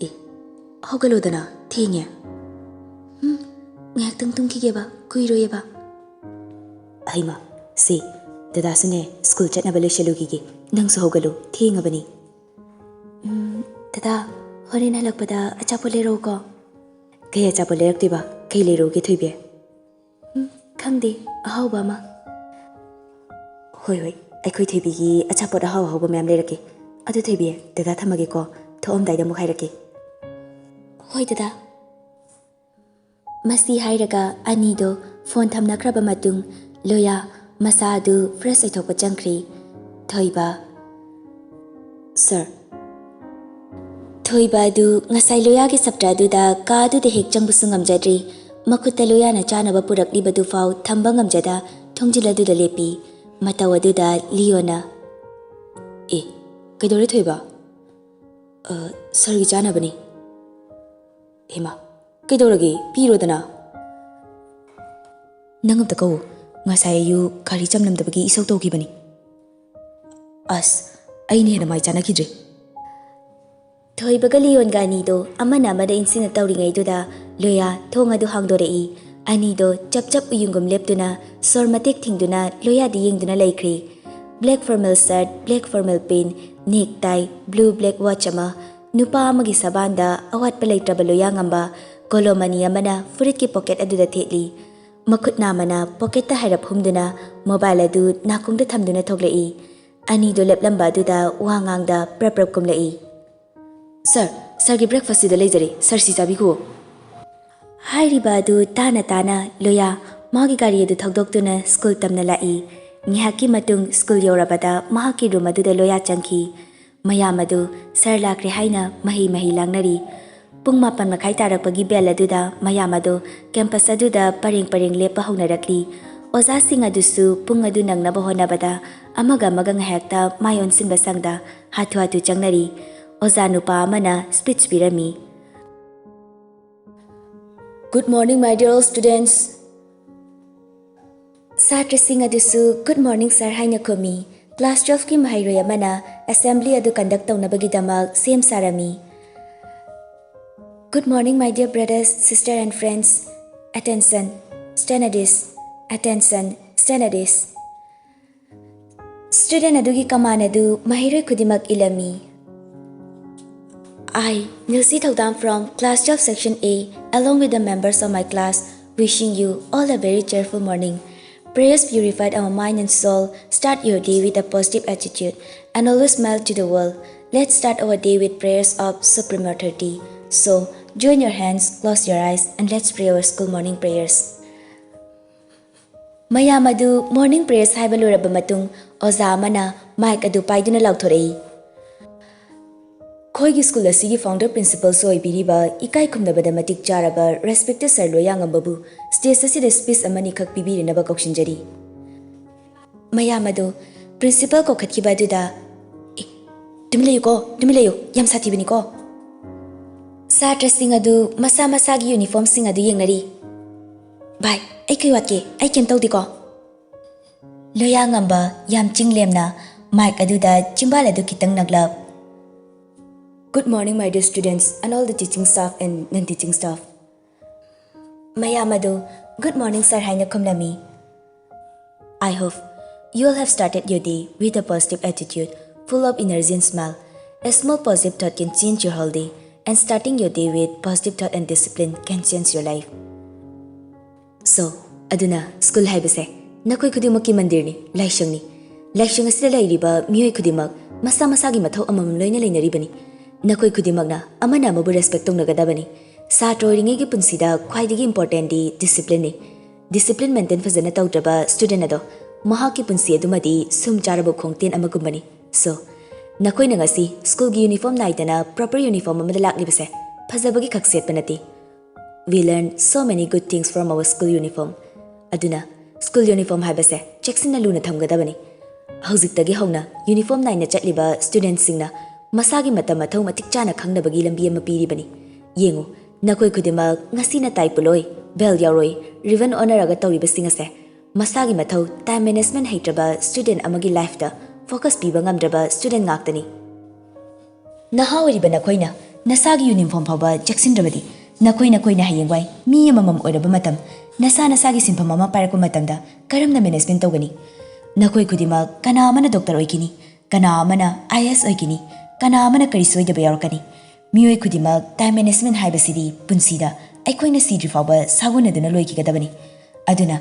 "ꯑꯦ, ꯍꯧꯒꯠꯂꯣꯗꯅ, ꯊꯦꯡꯉꯦ꯫" "ꯎꯝ, ꯉꯥꯏꯍꯥꯛꯇꯪ ꯇꯨꯝꯈꯤꯒꯦꯕ, ꯀꯨꯏꯔꯣꯏꯌꯦꯕ꯫" "ꯍꯩꯃ, ꯁꯤ, ꯗꯗꯥꯁꯨꯅꯦ ꯁ꯭ꯀꯨꯜ ꯆꯠꯅꯕ ꯂꯣꯏꯁꯤꯜꯂꯨꯈꯤꯒꯦ꯫ ꯅꯪꯁꯨ ꯍꯧꯒꯠꯂꯨ, ꯊꯦꯡꯉꯕꯅꯤ꯫" "ꯎꯝ, ꯗꯗꯥ, ꯍꯣꯔꯦꯟ ꯍꯜꯂꯛꯄꯗ ꯑꯆꯥꯄꯣꯠ ꯂꯩꯔꯛꯎꯀꯣ꯫" "ꯀꯩ ꯑꯆꯥꯄꯣꯠ ꯂꯩꯔꯛꯇꯣꯏꯕ? ꯀꯩ ꯂꯩꯔꯛꯎꯒꯦ, ꯊꯣꯏꯕꯤ?" "ꯎꯝ, ꯈꯪꯗꯦ, ꯑꯍꯥꯎꯕ ꯑꯃ꯫" "ꯍꯣꯏ, ꯍꯣꯏ, ꯑꯩꯈꯣꯏ ꯊꯣꯏꯕꯤꯒꯤ ꯑꯆꯥꯄꯣꯠ ꯑꯍꯥꯎ ꯑꯍꯥꯎꯕ ꯃꯌꯥꯝ ꯂꯩꯔꯛꯀꯦ꯫ ꯑꯗꯨ ꯊꯣꯏꯕꯤ, ꯗꯗꯥ ꯊꯝꯃꯒꯦꯀꯣ, ꯊꯣꯛꯑꯝꯗꯥꯏꯗ ꯑꯃꯨꯛ ꯍꯥꯏꯔꯛꯀꯦ꯫" "ꯍꯣꯏ, ꯗꯗꯥ꯫" ꯃꯁꯤ ꯍꯥꯏꯔꯒ ꯑꯅꯤꯗꯣ ꯐꯣꯟ ꯊꯝꯅꯈ꯭ꯔꯕ ꯃꯇꯨꯡ, ꯂꯣꯌꯥ ꯃꯁꯥ ꯑꯗꯨ ꯐ꯭ꯔꯦꯁ ꯑꯣꯏꯊꯣꯛꯄ ꯆꯪꯈ꯭ꯔꯤ꯫ ꯊꯣꯏꯕ, "ꯁꯥꯔ꯫" ꯊꯣꯏꯕ ꯑꯗꯨ ꯉꯁꯥꯏ ꯂꯣꯌꯥꯒꯤ ꯁꯞꯇ꯭ꯔ ꯑꯗꯨꯗ ꯀꯥ ꯑꯗꯨꯗ ꯍꯦꯛ ꯆꯪꯕꯁꯨ ꯉꯝꯖꯗ꯭ꯔꯤ꯫ ꯃꯈꯨꯠꯇ ꯂꯣꯌꯥꯅ ꯆꯥꯅꯕ ꯄꯨꯔꯛꯂꯤꯕꯗꯨꯐꯥꯎ ꯊꯝꯕ ꯉꯝꯖꯗ ꯊꯣꯡꯖꯤꯜ ꯑꯗꯨꯗ ꯂꯦꯞꯄꯤ꯫ ꯃꯇꯧ ꯑꯗꯨꯗ ꯂꯤꯌꯣꯅ, "ꯑꯦ, ꯀꯩꯗꯧꯔꯦ ꯊꯣꯏꯕ?" "ꯑ, ꯁꯥꯔꯒꯤ ꯆꯥꯅꯕꯅꯤ꯫" "ꯍꯦꯃꯥ, ꯀꯩꯗꯧꯔꯒꯦ? ꯄꯤꯔꯣꯗꯅ꯫" "ꯅꯪ ꯑꯝꯇ ꯀꯧ꯫ ꯉꯁꯥꯏ ꯑꯌꯨꯛ ꯒꯥꯔꯤ ꯆꯝꯂꯝꯗꯕꯒꯤ ꯏꯁꯧ ꯇꯧꯈꯤꯕꯅꯤ꯫" ꯑꯁ, ꯑꯩꯅ ꯍꯦꯟꯅ ꯃꯥꯏ ꯆꯥꯅꯈꯤꯗ꯭ꯔꯦ꯫ ꯊꯣꯏꯕꯒ ꯂꯤꯌꯣꯟꯒ ꯑꯅꯤꯗꯣ ꯑꯃꯅ ꯑꯃꯗ ꯏꯟꯁꯤꯟꯅ ꯇꯧꯔꯤꯉꯩꯗꯨꯗ ꯂꯣꯌꯥ ꯊꯣꯡ ꯑꯗꯨ ꯍꯥꯡꯗꯣꯔꯛꯏ꯫ ꯑꯅꯤꯗꯣ ꯆꯞ ꯆꯞ ꯎꯌꯨꯡꯒꯨꯝ ꯂꯦꯞꯇꯨꯅ ꯁꯣꯔ ꯃꯇꯦꯛ ꯊꯤꯡꯗꯨꯅ ꯂꯣꯌꯥꯗ ꯌꯦꯡꯗꯨꯅ ꯂꯩꯈ꯭ꯔꯤ꯫ Black formal shirt, black formal pant, necktie, blue black watch ꯑꯃ, ꯅꯨꯄꯥ ꯑꯃꯒꯤ ꯁꯕꯥꯟꯗ ꯑꯋꯥꯠꯄ ꯂꯩꯇ꯭ꯔꯕ ꯂꯣꯌꯥ ꯉꯝꯕ ꯀꯣꯂꯣꯝ ꯑꯅꯤ ꯑꯃꯅ ꯐꯨꯔꯤꯠꯀꯤ ꯄꯣꯀꯦꯠ ꯑꯗꯨꯗ ꯊꯦꯠꯂꯤ꯫ ꯃꯈꯨꯠ ꯅꯥꯝꯃꯅ ꯄꯣꯀꯦꯠꯇ ꯍꯥꯏꯔꯞ ꯍꯨꯝꯗꯨꯅ ꯃꯣꯕꯥꯏꯜ ꯑꯗꯨ ꯅꯥꯀꯣꯡꯗ ꯊꯝꯗꯨꯅ ꯊꯣꯛꯂꯛꯏ꯫ ꯑꯅꯤꯗꯨ ꯂꯦꯞꯂꯝꯕ ꯑꯗꯨꯗ ꯋꯥ ꯉꯥꯡꯗ ꯄ꯭ꯔꯞ ꯄ꯭ꯔꯞ ꯀꯨꯝꯂꯛꯏ꯫ "ꯁꯥꯔ, ꯁꯥꯔꯒꯤ ꯕ꯭ꯔꯦꯛꯐꯥꯁꯁꯤꯗ ꯂꯩꯖꯔꯦ, ꯁꯥꯔ ꯁꯤ ꯆꯥꯕꯤꯈꯨꯋꯣ꯫" ꯍꯥꯏꯔꯤꯕ ꯑꯗꯨ ꯇꯥꯅ ꯇꯥꯅ ꯂꯣꯌꯥ ꯃꯥꯒꯤ ꯒꯥꯔꯤ ꯑꯗꯨ ꯊꯧꯗꯣꯛꯇꯨꯅ ꯁ꯭ꯀꯨꯜ ꯇꯝꯅ ꯂꯥꯛꯏ꯫ ꯉꯥꯏꯍꯥꯛꯀꯤ ꯃꯇꯨꯡ ꯁ꯭ꯀꯨꯜ ꯌꯧꯔꯕꯗ ꯃꯍꯥꯛꯀꯤ ꯔꯨꯝ ꯑꯗꯨꯗ ꯂꯣꯌꯥ ꯆꯪꯈꯤ꯫ ꯃꯌꯥꯝ ꯑꯗꯨ ꯁꯥꯔ ꯂꯥꯛꯈ꯭ꯔꯦ ꯍꯥꯏꯅ ꯃꯍꯩ ꯃꯍꯩ ꯂꯥꯡꯅꯔꯤ꯫ ꯄꯨꯡ ꯃꯥꯄꯟ ꯃꯈꯥꯏ ꯇꯥꯔꯛꯄꯒꯤ ꯕꯦꯜ ꯑꯗꯨꯗ ꯃꯌꯥꯝ ꯑꯗꯨ ꯀꯦꯝꯄꯁ ꯑꯗꯨꯗ ꯄꯔꯦꯡ ꯄꯔꯦꯡ ꯂꯦꯞꯄ ꯍꯧꯅꯔꯛꯂꯤ꯫ ꯑꯣꯖꯥꯁꯤꯡ ꯑꯗꯨꯁꯨ ꯄꯨꯡ ꯑꯗꯨ ꯅꯪꯅꯕ ꯍꯣꯠꯅꯕꯗ ꯑꯃꯒ ꯑꯃꯒ ꯉꯥꯏꯍꯥꯛꯇ ꯃꯥꯏ ꯑꯣꯟꯁꯤꯟꯕ ꯁꯪꯗ ꯍꯥꯊꯨ ꯍꯥꯊꯨ ꯆꯪꯅꯔꯤ꯫ ꯑꯣꯖꯥ ꯅꯨꯄꯥ ꯑꯃꯅ speech ꯄꯤꯔꯝꯃꯤ꯫ "Good morning, my dear all students." ꯁꯥꯇ꯭ꯔꯁꯤꯡ ꯑꯗꯨꯁꯨ "Good morning, sir" ꯍꯥꯏꯅ ꯈꯨꯝꯃꯤ꯫ ꯀ꯭ꯂꯥꯁ ꯇꯨꯋꯦꯜꯐꯀꯤ ꯃꯍꯩꯔꯣꯏ ꯑꯃꯅ ꯑꯦꯁꯦꯝꯕ꯭ꯂꯤ ꯑꯗꯨ ꯀꯟꯗꯛ ꯇꯧꯅꯕꯒꯤꯗꯃꯛ ꯁꯦꯝ ꯁꯥꯔꯝꯃꯤ꯫ "Good morning, my dear brothers, sister and friends. Attention, stand at ease. Attention, stand at ease." Student ꯑꯗꯨꯒꯤ ꯀꯃꯥꯟ ꯑꯗꯨ ꯃꯍꯩꯔꯣꯏ ꯈꯨꯗꯤꯡꯃꯛ ꯏꯜꯂꯝꯃꯤ꯫ "I, Nilsi Thogdam from class twelve section A, along with the members of my class, wishing you all a very cheerful morning. Prayers purified our mind and soul. Start your day with a positive attitude and always smile to the world. Let's start our day with prayers of Supreme Authority. So, join your hands, close your eyes, and let's pray our school morning prayers." ꯃꯌꯥꯝ ꯑꯗꯨ ꯃꯣꯔꯅꯤꯡ ꯄ꯭ꯔꯦꯌꯔꯁ ꯍꯥꯏꯕ ꯂꯣꯏꯔꯕ ꯃꯇꯨꯡ, ꯑꯣꯖꯥ ꯑꯃꯅ ꯃꯥꯏꯛ ꯑꯗꯨ ꯄꯥꯏꯗꯨꯅ ꯂꯥꯎꯊꯣꯔꯛꯏ꯫ "ꯑꯩꯈꯣꯏꯒꯤ ꯁ꯭ꯀꯨꯜ ꯑꯁꯤꯒꯤ ꯐꯥꯎꯟꯗꯔ ꯄ꯭ꯔꯤꯟꯁꯤꯄꯜꯁꯨ ꯑꯣꯏꯕꯤꯔꯤꯕ ꯏꯀꯥꯏ ꯈꯨꯝꯅꯕꯗ ꯃꯇꯤꯛ ꯆꯥꯔꯕ ꯔꯦꯁꯄꯦꯛꯇꯦꯗ ꯁꯥꯔ ꯂꯣꯌꯥꯉꯝꯕꯕꯨ ꯁ꯭ꯇꯦꯖ ꯑꯁꯤꯗ ꯁ꯭ꯄꯤꯆ ꯑꯃꯅꯤꯈꯛ ꯄꯤꯕꯤꯅꯅꯕ ꯀꯧꯁꯤꯟꯖꯔꯤ꯫" ꯃꯌꯥꯝ ꯑꯗꯨ ꯄ꯭ꯔꯤꯟꯁꯤꯄꯜ ꯀꯧꯈꯠꯈꯤꯕ ꯑꯗꯨꯗ, "ꯑꯦ, ꯇꯨꯃꯤꯟ ꯂꯩꯌꯨꯀꯣ, ꯇꯨꯃꯤꯟ ꯂꯩꯌꯨ, ꯌꯥꯝ ꯁꯥꯊꯤꯕꯅꯤꯀꯣ꯫" ꯁꯥꯇ꯭ꯔꯁꯤꯡ ꯑꯗꯨ ꯃꯁꯥ ꯃꯁꯥꯒꯤ ꯌꯨꯅꯤꯐꯣꯔꯝꯁꯤꯡ ꯑꯗꯨ ꯌꯦꯡꯅꯔꯤ꯫ "ꯚꯥꯏ, ꯑꯩ ꯀꯩ ꯋꯥꯠꯀꯦ? ꯑꯩ ꯀꯩꯝ ꯇꯧꯗꯦꯀꯣ꯫" ꯂꯣꯌꯥꯉꯝꯕ ꯌꯥꯝ ꯆꯤꯡꯂꯦꯝꯅ ꯃꯥꯏꯛ ꯑꯗꯨꯗ ꯆꯤꯝꯕꯥꯜ ꯑꯗꯨ ꯈꯤꯇꯪ ꯅꯛꯂꯞ, "Good morning, my dear students and all the teaching staff and non-teaching staff." ꯃꯌꯥꯝ ꯑꯗꯨ "Good morning, sir" ꯍꯥꯏꯅ ꯈꯨꯝꯂꯝꯃꯤ꯫ "I hope you all have started your day with a positive attitude, full of energy and smile. A small positive thought can change your whole day, and starting your day with positive thought and discipline can change your life. So, ꯑꯗꯨꯅ ꯁ꯭ꯀꯨꯜ ꯍꯥꯏꯕꯁꯦ ꯅꯈꯣꯏ ꯈꯨꯗꯤꯡꯃꯛꯀꯤ ꯃꯟꯗꯤꯔꯅꯤ, ꯂꯥꯏꯁꯪꯅꯤ꯫ ꯂꯥꯏꯁꯪ ꯑꯁꯤꯗ ꯂꯩꯔꯤꯕ ꯃꯤꯑꯣꯏ ꯈꯨꯗꯤꯡꯃꯛ ꯃꯁꯥ ꯃꯁꯥꯒꯤ ꯃꯊꯧ ꯑꯃꯃꯝ ꯂꯣꯏꯅ ꯂꯩꯅꯔꯤꯕꯅꯤ꯫ ꯅꯈꯣꯏ ꯈꯨꯗꯤꯡꯃꯛꯅ ꯑꯃꯅ ꯑꯃꯕꯨ ꯔꯦꯁꯄꯦꯛ ꯇꯧꯅꯒꯗꯕꯅꯤ꯫ ꯁꯥꯇ꯭ꯔ ꯑꯣꯏꯔꯤꯉꯩꯒꯤ ꯄꯨꯟꯁꯤꯗ ꯈ꯭ꯋꯥꯏꯗꯒꯤ ꯏꯝꯄꯣꯔꯇꯦꯟꯗꯤ ꯗꯤꯁꯤꯄ꯭ꯂꯤꯟꯅꯤ꯫ ꯗꯤꯁꯤꯄ꯭ꯂꯤꯟ ꯃꯦꯟꯇꯦꯟ ꯐꯖꯅ ꯇꯧꯗ꯭ꯔꯕ ꯁ꯭ꯇꯨꯗꯦꯟ ꯑꯗꯣ ꯃꯍꯥꯛꯀꯤ ꯄꯨꯟꯁꯤ ꯑꯗꯨꯃꯗꯤ ꯁꯨꯝ ꯆꯥꯔꯕ ꯈꯣꯡꯇꯦꯟ ꯑꯃꯒꯨꯝꯕꯅꯤ꯫ ꯁꯣ, ꯅꯈꯣꯏꯅ ꯉꯁꯤ ꯁ꯭ꯀꯨꯜꯒꯤ ꯌꯨꯅꯤꯐꯣꯔꯝ ꯅꯥꯏꯗꯅ ꯄ꯭ꯔꯣꯄꯔ ꯌꯨꯅꯤꯐꯣꯔꯝ ꯑꯃꯗ ꯂꯥꯛꯂꯤꯕꯁꯦ ꯐꯖꯕꯒꯤ ꯈꯛ ꯁꯦꯠꯄ ꯅꯠꯇꯦ꯫ We learn so many good things from our school uniform. ꯑꯗꯨꯅ ꯁ꯭ꯀꯨꯜ ꯌꯨꯅꯤꯐꯣꯔꯝ ꯍꯥꯏꯕꯁꯦ ꯆꯦꯛꯁꯤꯟꯅ ꯂꯨꯅ ꯊꯝꯒꯗꯕꯅꯤ꯫ ꯍꯧꯖꯤꯛꯇꯒꯤ ꯍꯧꯅ ꯌꯨꯅꯤꯐꯣꯔꯝ ꯅꯥꯏꯅ ꯆꯠꯂꯤꯕ ꯁ꯭ꯇꯨꯗꯦꯟꯠꯁꯤꯡꯅ ꯃꯁꯥꯒꯤ ꯃꯇꯝ ꯃꯊꯧ ꯃꯇꯤꯛ ꯆꯥꯅ ꯈꯪꯅꯕꯒꯤ ꯂꯝꯕꯤ ꯑꯃ ꯄꯤꯔꯤꯕꯅꯤ꯫ ꯌꯦꯡꯉꯨ, ꯅꯈꯣꯏ ꯈꯨꯗꯤꯡꯃꯛ ꯉꯁꯤꯅ ꯇꯥꯏ ꯄꯨꯜꯂꯣꯏ, ꯕꯦꯜ ꯌꯥꯎꯔꯣꯏ, ꯔꯤꯕꯟ ꯑꯣꯟꯅꯔꯒ ꯇꯧꯔꯤꯕꯁꯤꯡ ꯑꯁꯦ ꯃꯁꯥꯒꯤ ꯃꯊꯧ, ꯇꯥꯏꯝ ꯃꯦꯅꯦꯖꯃꯦꯟꯠ ꯍꯩꯇ꯭ꯔꯕ ꯁ꯭ꯇꯨꯗꯦꯟꯠ ꯑꯃꯒꯤ ꯂꯥꯏꯐꯇ ꯐꯣꯀꯁ ꯄꯤꯕ ꯉꯝꯗ꯭ꯔꯕ ꯁ꯭ꯇꯨꯗꯦꯟꯠ ꯉꯥꯛꯇꯅꯤ꯫ ꯅꯍꯥ ꯑꯣꯏꯔꯤꯕ ꯅꯈꯣꯏꯅ ꯅꯁꯥꯒꯤ ꯌꯨꯅꯤꯐꯣꯔꯝ ꯐꯥꯎꯕ ꯆꯦꯛꯁꯤꯟꯗ꯭ꯔꯕꯗꯤ, ꯅꯈꯣꯏ ꯅꯈꯣꯏꯅ ꯍꯌꯦꯡꯋꯥꯏ ꯃꯤ ꯑꯃꯃꯝ ꯑꯣꯏꯔꯕ ꯃꯇꯝ, ꯅꯁꯥ ꯅꯁꯥꯒꯤ ꯁꯤꯟꯐꯝ ꯑꯃ ꯄꯥꯏꯔꯛꯄ ꯃꯇꯝꯗ ꯀꯔꯝꯅ ꯃꯦꯅꯦꯖꯃꯦꯟꯠ ꯇꯧꯒꯅꯤ? ꯅꯈꯣꯏ ꯈꯨꯗꯤꯡꯃꯛ, ꯀꯅꯥ ꯑꯃꯅ ꯗꯣꯛꯇꯔ ꯑꯣꯏꯈꯤꯅꯤ, ꯀꯅꯥ ꯑꯃꯅ ꯑꯥꯏ ꯑꯦ ꯑꯦꯁ ꯑꯣꯏꯈꯤꯅꯤ, ꯀꯅꯥ ꯑꯃꯅ ꯀꯔꯤ ꯁꯣꯏꯗꯕ ꯌꯥꯎꯔꯛꯀꯅꯤ? ꯃꯤꯑꯣꯏ ꯈꯨꯗꯤꯡꯃꯛ, ꯇꯥꯏꯝ ꯃꯦꯅꯦꯖꯃꯦꯟꯠ ꯍꯥꯏꯕꯁꯤꯗꯤ ꯄꯨꯟꯁꯤꯗ ꯑꯩꯈꯣꯏꯅ ꯁꯤꯗ꯭ꯔꯤ ꯐꯥꯎꯕ ꯁꯥꯒꯣꯟꯅꯗꯨꯅ ꯂꯣꯏꯈꯤꯒꯗꯕꯅꯤ꯫ ꯑꯗꯨꯅ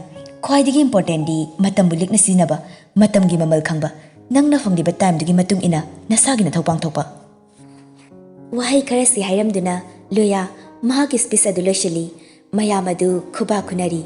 ꯈ꯭ꯋꯥꯏꯗꯒꯤ ꯏꯝꯄꯣꯔꯇꯦꯟꯠꯗꯤ ꯃꯇꯝꯕꯨ ꯂꯤꯛꯅ ꯁꯤꯖꯤꯟꯅꯕ, ꯃꯇꯝꯒꯤ ꯃꯃꯜ ꯈꯪꯕ, ꯅꯪꯅ ꯐꯪꯂꯤꯕ ꯇꯥꯏꯝꯗꯨꯒꯤ ꯃꯇꯨꯡ ꯏꯟꯅ ꯅꯁꯥꯒꯤ ꯅꯊꯧ ꯄꯥꯡꯊꯣꯛꯄ꯫ ꯋꯥꯍꯩ ꯈꯔꯁꯤ ꯍꯥꯏꯔꯝꯗꯨꯅ ꯂꯣꯌꯥ ꯃꯍꯥꯛꯀꯤ ꯁ꯭ꯄꯤꯆ ꯑꯗꯨ ꯂꯣꯏꯁꯤꯜꯂꯤ꯫ ꯃꯌꯥꯝ ꯑꯗꯨ ꯈꯨꯕꯥꯛ ꯈꯨꯅꯔꯤ꯫